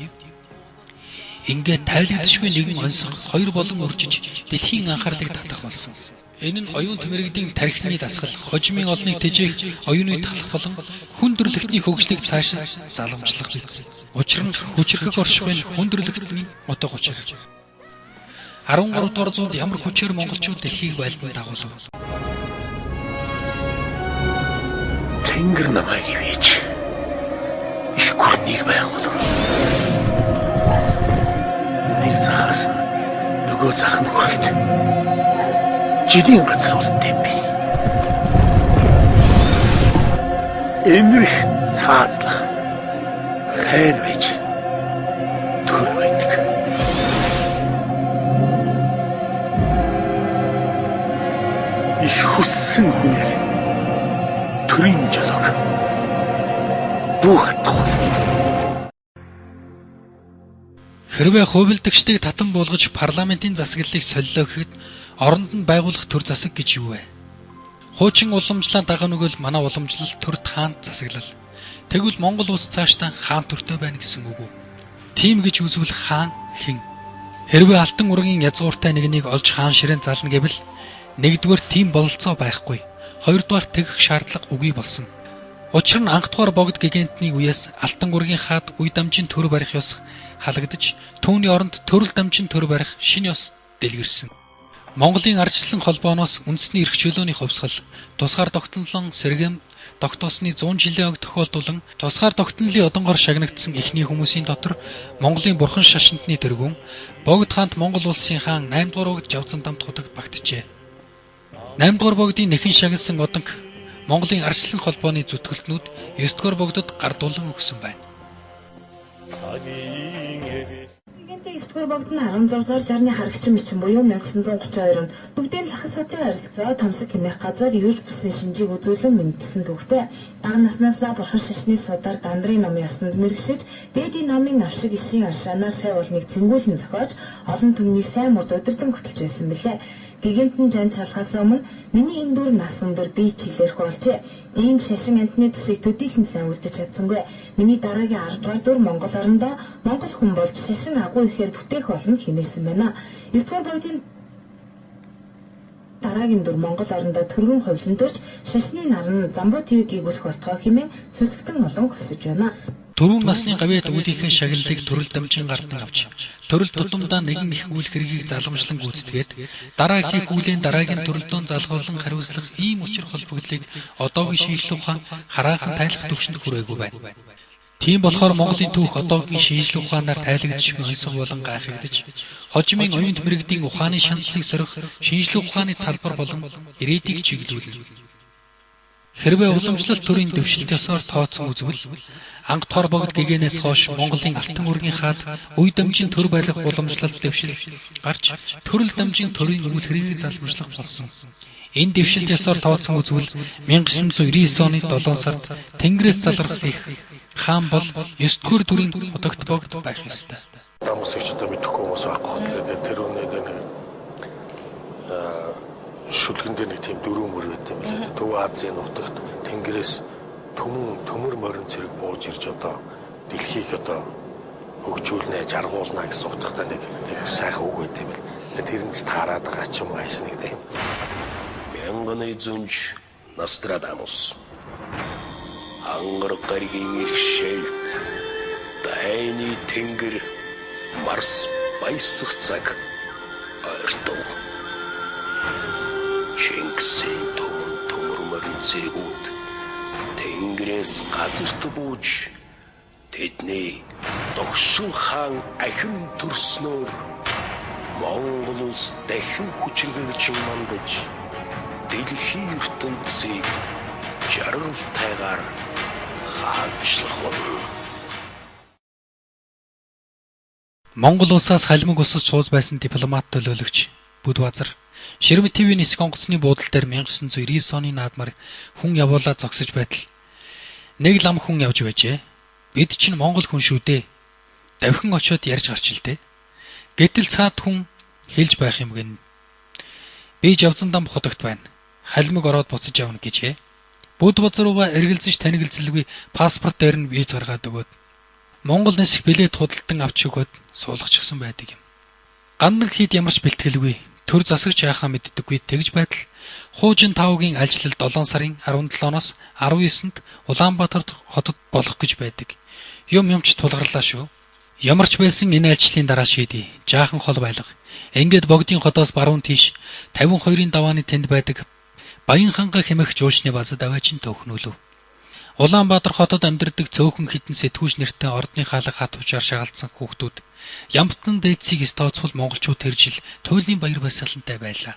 A: Ингээд тайлагдшгүй нэгэн онсох хоёр болон үржиж дэлхийн анхаарлыг татах болсон. Энэ нь оюун тэмэрэгдийн тархины дасгал, хожимын олныг тэжээх, оюуны талах болон хүн төрөлхтний хөгжлийг цаашид заламжлах биз. Учир нь хүчрхэг оршихуй нь хүн төрөлхтний утга учир. 13 дугаар зуунд ямар хүчээр монголчууд дэлхийг байлдан дагуулав?
O: Тэнгэр намайг ивэж их гүрнийг байгуулав. Нэг захаас нь нөгөө зах нь хүрэхэд жилийн газар үлдээ би.
G: Эмрэх цаазлах хайр байж төр байдаг. Их хүссэн хүнээр төрийн жолоог бүү хатгуул.
A: Хэрвээ хувилдагчдыг татан буулгаж парламентын засаглалыг солилоо гэхэд оронд нь байгуулах төр засаг гэж юу вэ? Хуучин уламжлалаа даган өгвөл манай уламжлал төрт хаант засаглал. Тэгвэл Монгол улс цаашдаа хаан төртэй байна гэсэн үг үү? Тийм гэж үзвэл хаан хэн? Хэрвээ алтан ургийн язгууртай нэгнийг олж хаан ширээн зална гэвэл нэгдүгээр тийм бололцоо байхгүй. Хоёрдугаар тэгэх шаардлага үгүй болсон. Учир нь анх дугаар богд гигантны үеэс алтан ургийн хаад үе дамжин төр барих ёс халагдаж түүний оронд төрөл дамжин төр барих шинэ ёс дэлгэрсэн. Монголын ардчилсан холбооноос үндэсний эрх чөлөөний хувьсгал, тусгаар тогтнолон сэргээн тогтоосны 100 жилийн ог тохиолдуулан тусгаар тогтнолын одонгоор шагнагдсан эхний хүмүүсийн дотор Монголын бурхан шашинтны тэргүүн Богд хаант Монгол улсын хаан 8 дугаар богд Жавзан дамт хутагт багтжээ. 8 дугаар богдын нэхэн шагнасан одонг Монголын ардчилсан холбооны зүтгэлтнүүд 9 дугаар богдод гардуулан өгсөн байна.
J: Гэнтэй 9 дугаар богд нь 16 дугаар жарны харагчин бичин буюу 1932 онд Төвдийн лахас хотын ойролцоо томсог хэмээх газар юуж бүсэн шинжийг үзүүлэн мэндэлсэн түүхтэй. Бага наснаасаа бурхан шашны судар дандрын номын ёсонд мэрэгшиж, дээдийн номын навшиг ишийн аршаанаар шай уулныг цэнгүүлэн зохиож, олон түмнийг сайн мурд удирдан хөтөлж байсан билээ. Гигантэн жан чалхаас өмнө миний энэ дүр нас өндөр би чилээрх болжээ. Ийм шашин амтны төсийг төдийлөн сайн үлдэж чадсангүй. Миний дараагийн 10 дугаар дүр Монгол орондоо Монгол хүн болж шашин агуу ихээр бүтээх болно хэмээсэн байна. 9 дугаар богдын дараагийн дүр Монгол орондоо түргэн хувилан төрж шашны наран замбуу тэрэг гүйгүүлэх болтгой хэмээн сүсгтэн олон хүсэж байна.
A: Түрүүн насны гавьяат үүлийнхээ шагналыг төрөл дамжин гардан авч төрөл тутамдаа нэгэн их үйл хэргийг залгамжлан гүйцэтгээд дараа хийх үйлийн дараагийн төрөлдөөн залгуулan хариуцлах ийм учир холбогдлыг одоогийн шинжлэх ухаан хараахан тайлах түвшинд хүрээгүй байна. Тийм болохоор Монголын түүх одоогийн шинжлэх ухаанаар тайлагдчихгүй онцгой болон гайхагдаж хожимын оюунт мэргэдийн ухааны шаналлыг сорих шинжлэх ухааны талбар болон ирээдийг чиглүүлнэ. Хэрвээ уламжлалт төрийн дэвшилт ёсоор тооцсон үзвэл анх дугаар богд гэгээнээс хойш Монголын алтан үргийн хаад үе дамжин төр барих уламжлалт дэвшил гарч төрөл дамжин төрийн үйл хэргийг залбирчлах болсон. Энэ дэвшилт ёсоор тооцсон үзвэл 1999 оны 7 сард Тэнгэрээс залрах их хаан бол 9 дугаар дүрийн худагт богд байх ёстой.
O: Дамсыг ч одоо мэдэхгүй хүмүүс байхгүй хөтлөө. Тэр үнээр нэг шүлгэн дээр нэг тийм дөрөв мөр байт юм лээ. Төв Азийн нутагт Тэнгэрээс төмөн төмөр морин цэрэг бууж ирж одоо дэлхийг одоо хөгжүүлнэ, жаргуулна гэсэн утгатай нэг тийм сайхан үг байт юм л. Тэр нь ч таарад байгаа ч юм уу хайш нэг тийм.
L: Мянганы зүнж Нострадамус. Ангар гаригийн иршээлт дайны тэнгэр Марс баясах цаг ойртов. Чингисийн түмэн төмөр морин цэргүүд Тэнгэрээс газарт бууж тэдний догшин хаан ахин төрснөөр Монгол улс дахин хүчирхэгжин мандаж дэлхийн ертөнцийг жаргалтайгаар хаанчлах болно.
A: Монгол улсаас халимаг усаж сууж байсан дипломат төлөөлөгч Бүдбазар Ширмэтивийн нисэх онгоцны буудал дээр 1999 оны наадмаар хүн явуулаад зогсож байтал нэг лам хүн явж байжээ. Бид чинь монгол хүн шүү дээ. Давхин очиод ярьж гарч ил дээ. Гэтэл цаад хүн хэлж байх юм гэнэ. Би Жавзандам хотогт байна. Халимаг ороод буцаж явна гэжээ. Бүдбазар руугаа эргэлзэж танигилцэлгүй паспорт дээр нь виз гаргаад өгөөд Монгол нисэх билет худалдан авч өгөөд суулгачихсан байдаг юм. Гандан хийд ямар ч бэлтгэлгүй төр засагч яхаа мэддэггүй тэгж байтал хуужин тавгийн альчлал 7 сарын 17-оос 19-нд Улаанбаатар хотод болох гэж байдаг. Юм юмч тулгарлаа шүү. Ямар ч байсан энэ альчлалын дараа шийдье. Жаахан хол байлга. Ингээд богдын хотоос баруун тийш 52-ын давааны тэнд байдаг Баян ханга хэмэх жуучны базад аваачин төвхнүүлв. Улаанбаатар хотод амьдардаг цөөхөн хитэн сэтгүүч нэртэй ордны хаалга хатвчаар шагалдсан хүүхдүүд Ямтан дээдсийг эс тооцвол монголчууд тэр жил туйлын баяр баясгалантай байлаа.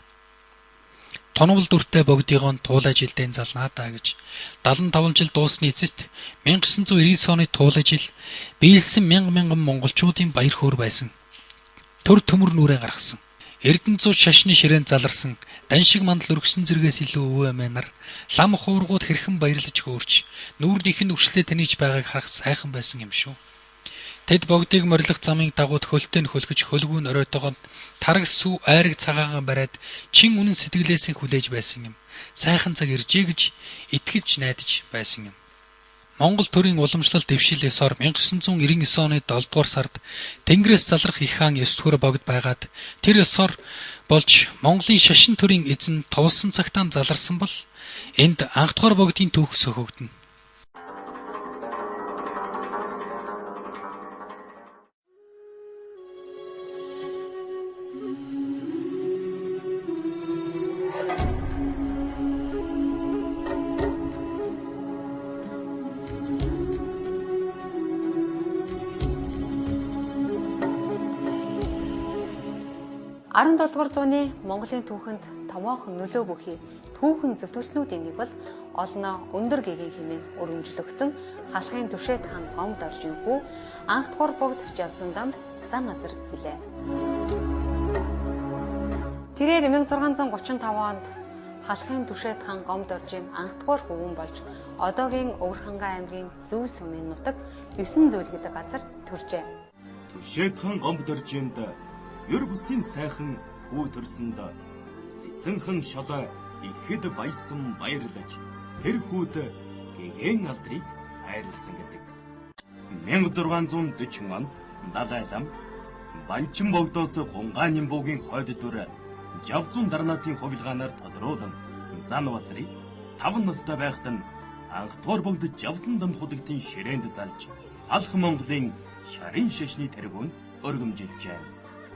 A: Тунвал дүртэй богдыгоо туулай жилдээ залнаа даа гэж 75 жил дуусны эцэст 1999 оны туулай жил биелсэн мянга мянган монголчуудын баяр хөөр байсан. Төр төмөр нүрээ гаргасан. Эрдэнэзуу шашны ширээнд заларсан даншиг мандал өргөсөн зэргээс илүү өвөө эмээ нар лам хуургууд хэрхэн баярлаж хөөрч нүүрнийх нь өвчлээ танийж байгааг харах сайхан байсан юм шүү. Тэд богдыг морилох замын дагуу хөлтэй нь хөлгөж хөлгүү нь оройтойгоо тараг сүү айраг цагаагаан бариад чин үнэн сэтгэлээсээ хүлээж байсан юм. Сайхан цаг иржээ гэж итгэж найдаж байсан юм. Монгол төрийн уламжлал дэвшил ёсоор 1999 оны 7 дугаар сард Тэнгэрээс залрах их хаан 9 дугаар богд байгаад тэр ёсоор болж Монголын шашин төрийн эзэн товлсон цагтаа заларсан бол энд анх дугаар богдын түүх сөхөгдөнө.
E: Дугаар зууны Монголын түүхэнд томоохон нөлөө бүхий түүхэн зөтөлтнүүдийн нэг бол олноо өндөр гэгийн хэмээн өргөмжлөгдсөн халахын Түшээд хаан Гомд оржийн хүү анх дугаар богд Жавзан дам зан газар билээ. Тэрээр 1635 онд халахын Түшээд хаан Гомд оржийн анх дугаар хөвгөн болж одоогийн Өвөрхангай аймгийн Зүйл сумын нутаг 9 зүйл гэдэг газар төржээ.
M: Түшээд хаан Гомд оржинд ер бүсийн сайхан хүү төрсөнд сэцэнхэн шолоо ихэд баясан баярлаж тэр хүүд гэгэн алдрыг хайрлсан гэдэг. 1640 онд Далай лам Банчин богдоос Гунгааны буугийн хойд дүр Жавзун дарнаатын хувилгаанаар тодруулан зан базрыг 5 настай байхад нь анхдугаар богд Жавзан дам худагтын ширээнд залж халах Монголын шарын шашны тэргүүнд өргөмжилжээ.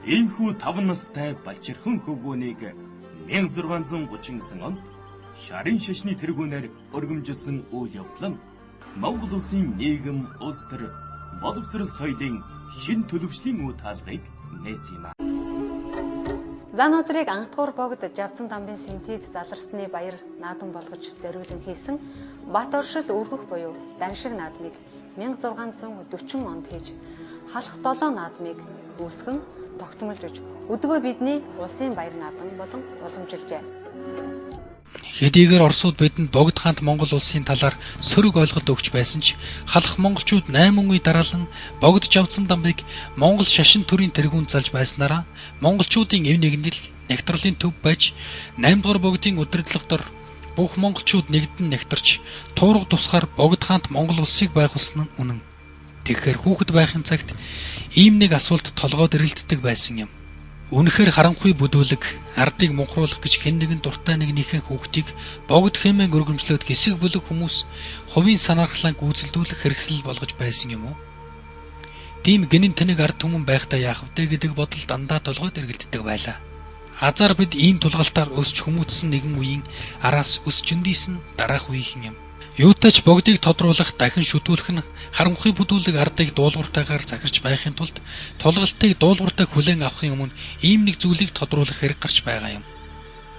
M: Ийхүү 5 настай балчирхан хөвгөөнийг 1639 онд шарын шашны тэргүүнээр өргөмжилсөн үйл явдал нь Монгол улсын нийгэм, улс төр, боловсрол соёлын шин төлөвшлийн үе таалгыг нээсэн юм.
E: Зан газрыг анхдугаар богд Жавзан дамбын сэнтид заларсны баяр наадам болгож зориулан хийсэн Бат оршил өргөх буюу даншиг наадмыг 1640 онд хийж халах 7 наадмыг үүсгэн тогтмолж өж өдгөө бидний улсын баяр наадам болон уламжилжээ.
A: Хэдийгээр Оросууд бидэнд богд хаант Монгол улсын талаар сөрөг ойлголт өгч байсан ч халах монголчууд 8 үе дараалан богд Жавзан дамбыг Монгол шашин төрийн тэргүүнд залж байснараа монголчуудын эв нэгнэл нэгтрлын төв байж 8 дугаар богдын удирдлага дор бүх монголчууд нэгдэн нэгтэрч туурга тусгаар богд хаант Монгол улсыг байгуулсан нь үнэн. Тэгэхээр хүүхэд байхын цагт ийм нэг асуулт толгойд эрэлддэг байсан юм. Үнэхээр харанхуй бүдүүлэг ардыг мунхруулах гэж хэн нэгэн дуртай нэгнийхээ хүүхдийг богд хэмээн өргөмжлөөд хэсэг бүлэг хүмүүс хувийн санаархлаа гүйцэлдүүлэх хэрэгсэл болгож байсан юм уу? Тийм гинэн тэнэг ард түмэн байхдаа яах вэ гэдэг бодол дандаа толгойд эргэлддэг байлаа. Азар бид ийм тулгалтаар өсч хүмүүцсэн нэгэн үеийн араас өсч өндийсэн дараах үеийнхэн юм. Юутай ч богдыг тодруулах, дахин шүтүүлэх нь харанхуй бүдүүлэг ардыг дуулууртайгаар захирч байхын тулд тулгалтыг дуулууртай хүлээн авахын өмнө ийм нэг зүйлийг тодруулах хэрэг гарч байгаа юм.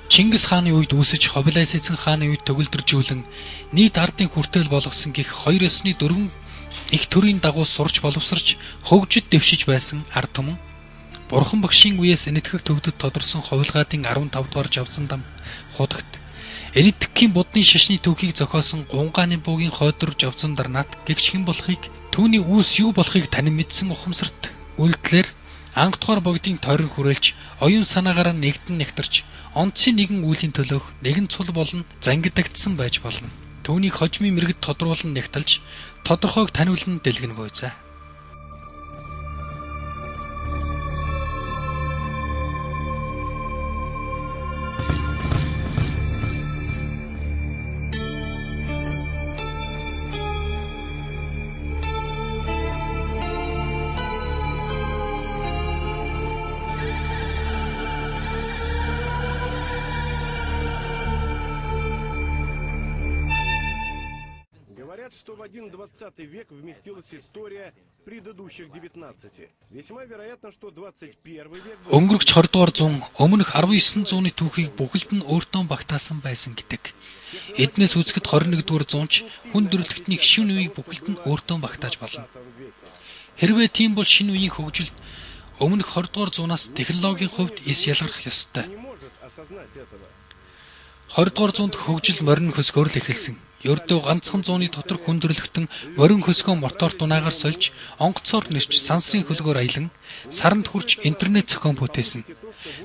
A: Чингис хааны үед үүсэж Хобилай эзэн хааны үед төгөлдржүүлэн нийт ардын хүртэл болгосон гих хоёр ёсны дөрвөн их төрийн дагуу сурч боловсрч хөгжид дэвшиж байсан ард түмэн Бурхан багшийн үеэс Энэтхэг төвдөд тодорсон хувилгаадын 15 дугаар Жавзан дам худагт Энэтхэгийн будны шашны түүхийг зохиосон Гунгааны буугийн хойдор Жавзан дарнаат гэгч хэн болохыг түүний үүс юу болохыг танин мэдсэн ухамсарт үйлдэлээр анх дугаар богдын тойрон хүрээлж оюун санаагаараа нэгдэн нэгтэрч онцгийн нэгэн үйлийн төлөөх нэгэн цул болон зангидагдсан байж болно. Түүнийг хожмын мэргэд тодруулан нэгтэлж тодорхойг таниулан дэлгэнэ буйзаа.
H: что в один 20 век вместилась история предыдущих 19. Весьма вероятно, что 21 век...
A: Өнгөрөгч 20 дугаар зуун өмнөх 19 зууны түүхийг бүхэлд нь өөртөө багтаасан байсан гэдэг. Эднээс үзэхэд 21 дугаар зуун ч хүн төрөлхтнийг шинэ үеийг бүхэлд нь өөртөө багтааж болно. Хэрвээ тийм бол шинэ үеийн хөгжил өмнөх 20 дугаар зуунаас технологийн хувьд эс ялгарх ёстой. 20 дугаар зуунд хөгжил морин хөсгөөр л эхэлсэн. Ердөө ганцхан зууны дотор хүн төрөлхтөн морин хөсгөө мотор дунаагаар сольж, онгоцоор нэрч, сансрын хөлгөөр аялан, саранд хүрч интернет зохион бүтээсэн.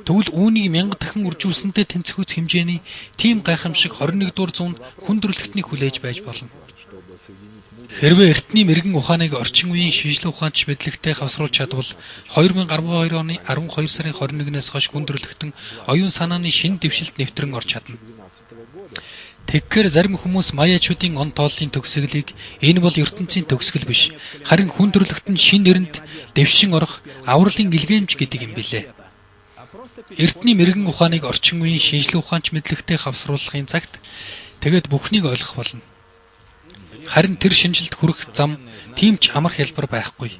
A: Тэгвэл үүнийг 1000 дахин үржүүлсэнтэй тэнцвүүц хэмжээний тийм гайхамшиг 21 дугаар зуунд хүн төрөлхтнийг хүлээж байж болно. Хэрвээ эртний мэргэн ухааныг орчин үеийн шинжлэх ухаанч мэдлэгтэй хавсруулж чадвал 2012 оны 12 сарын 21-ээс хойш хүн төрөлхтөн оюун санааны шинэ дэвшилт нэвтрэн орж чадна. Тэгэхээр зарим хүмүүс маяачуудын он тооллын төгсгөлийг энэ бол ертөнцийн төгсгөл биш, харин хүн төрөлхтөнд шинэ эрэнд дэвшин орох авралын илгээмж гэдэг юм билээ. Эртний мэргэн ухааныг орчин үеийн шинжлэх ухаанч мэдлэгтэй хавсруулахын цагт тэгээд бүхнийг ойлгох болно. Харин тэр шинжилд хүрэх зам тийм ч амар хялбар байхгүй.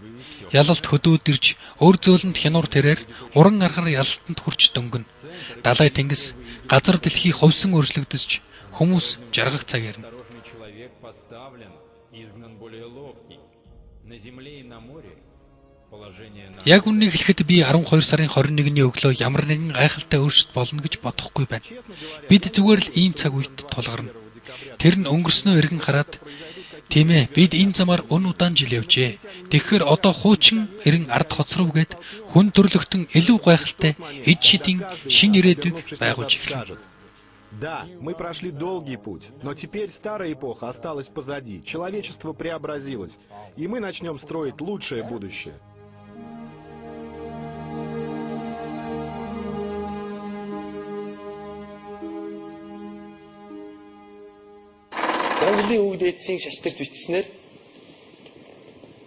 A: Ялалт хөдөөд ирж, өөр зөөлөнд хянуур тэрээр уран аргаар ялалтанд хүрч дөнгөнө. Далай тэнгис, газар дэлхий ховсон өөрчлөгдөж хүмүүс жаргах цаг ирнэ. Яг үннийг хэлэхэд би 12 сарын 21-ний өглөө ямар нэгэн гайхалтай өөрчлөлт болно гэж бодохгүй байна. Бид зүгээр л ийм цаг үед тулгарна. Тэр нь өнгөрснөө эргэн хараад тийм ээ, бид энэ замаар өн удаан жил явжээ. Тэгэхээр одоо хуучин эрен ард хоцров гээд хүн төрлөختөн илүү гайхалтай эд шидийн шинэ ирээдүйг байгуулж эхэлнэ.
T: Да, мы прошли долгий путь, но теперь старая эпоха осталась позади. Человечество преобразилось, и мы начнем строить лучшее будущее.
V: Монголын өвөг дээдсийн шашдэрт бичснээр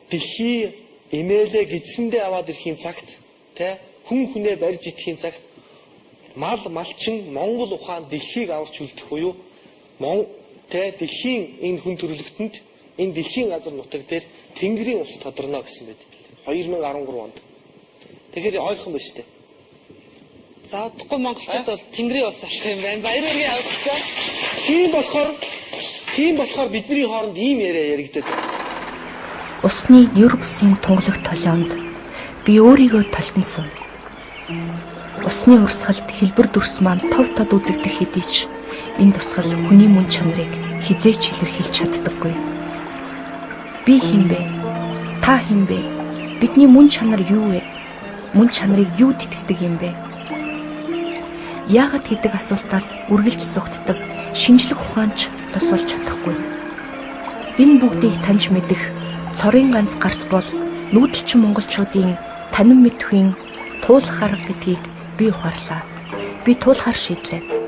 V: дэлхий эмээлээ гидсэндээ аваад ирэхийн цагт тэ хүн хүнээ барьж идэхийн цагт мал малчин Монгол ухаан дэлхийг аварч үлдэх буюу тэ дэлхийн энэ хүн төрөлхтөнд энэ дэлхийн газар нутаг дээр Тэнгэрийн улс тодорно гэсэн байдаг. 2013 онд. Тэгэхээр ойлгох юм байна шүү дээ.
P: За удахгүй монголчууд бол Тэнгэрийн улс болох юм байна. Баяр хүргэе авчихсан.
V: Тийм болохоор бидний хооронд ийм яриа яригдаад байна.
K: Усны ер бусын тунгалаг толионд би өөрийгөө толтон сууна. Усны урсгалд хэлбэр дүрс маань тов тод үзэгдэх хэдий ч энэ тусгал хүний мөн чанарыг хэзээ ч илэрхийлж чаддаггүй. Би хэн бэ? Та хэн бэ? Бидний мөн чанар юу вэ? Мөн чанарыг юу тэтгэдэг юм бэ? Яагаад гэдэг асуултаас үргэлж зугтдаг шинжлэх ухаанч тусалж чадахгүй. Энэ бүгдийг таньж мэдэх цорын ганц гарц бол нүүдэлчин монголчуудын танин мэдвхийн туулах арга гэдгийг би ухаарлаа. Би туулахар шийдлээ.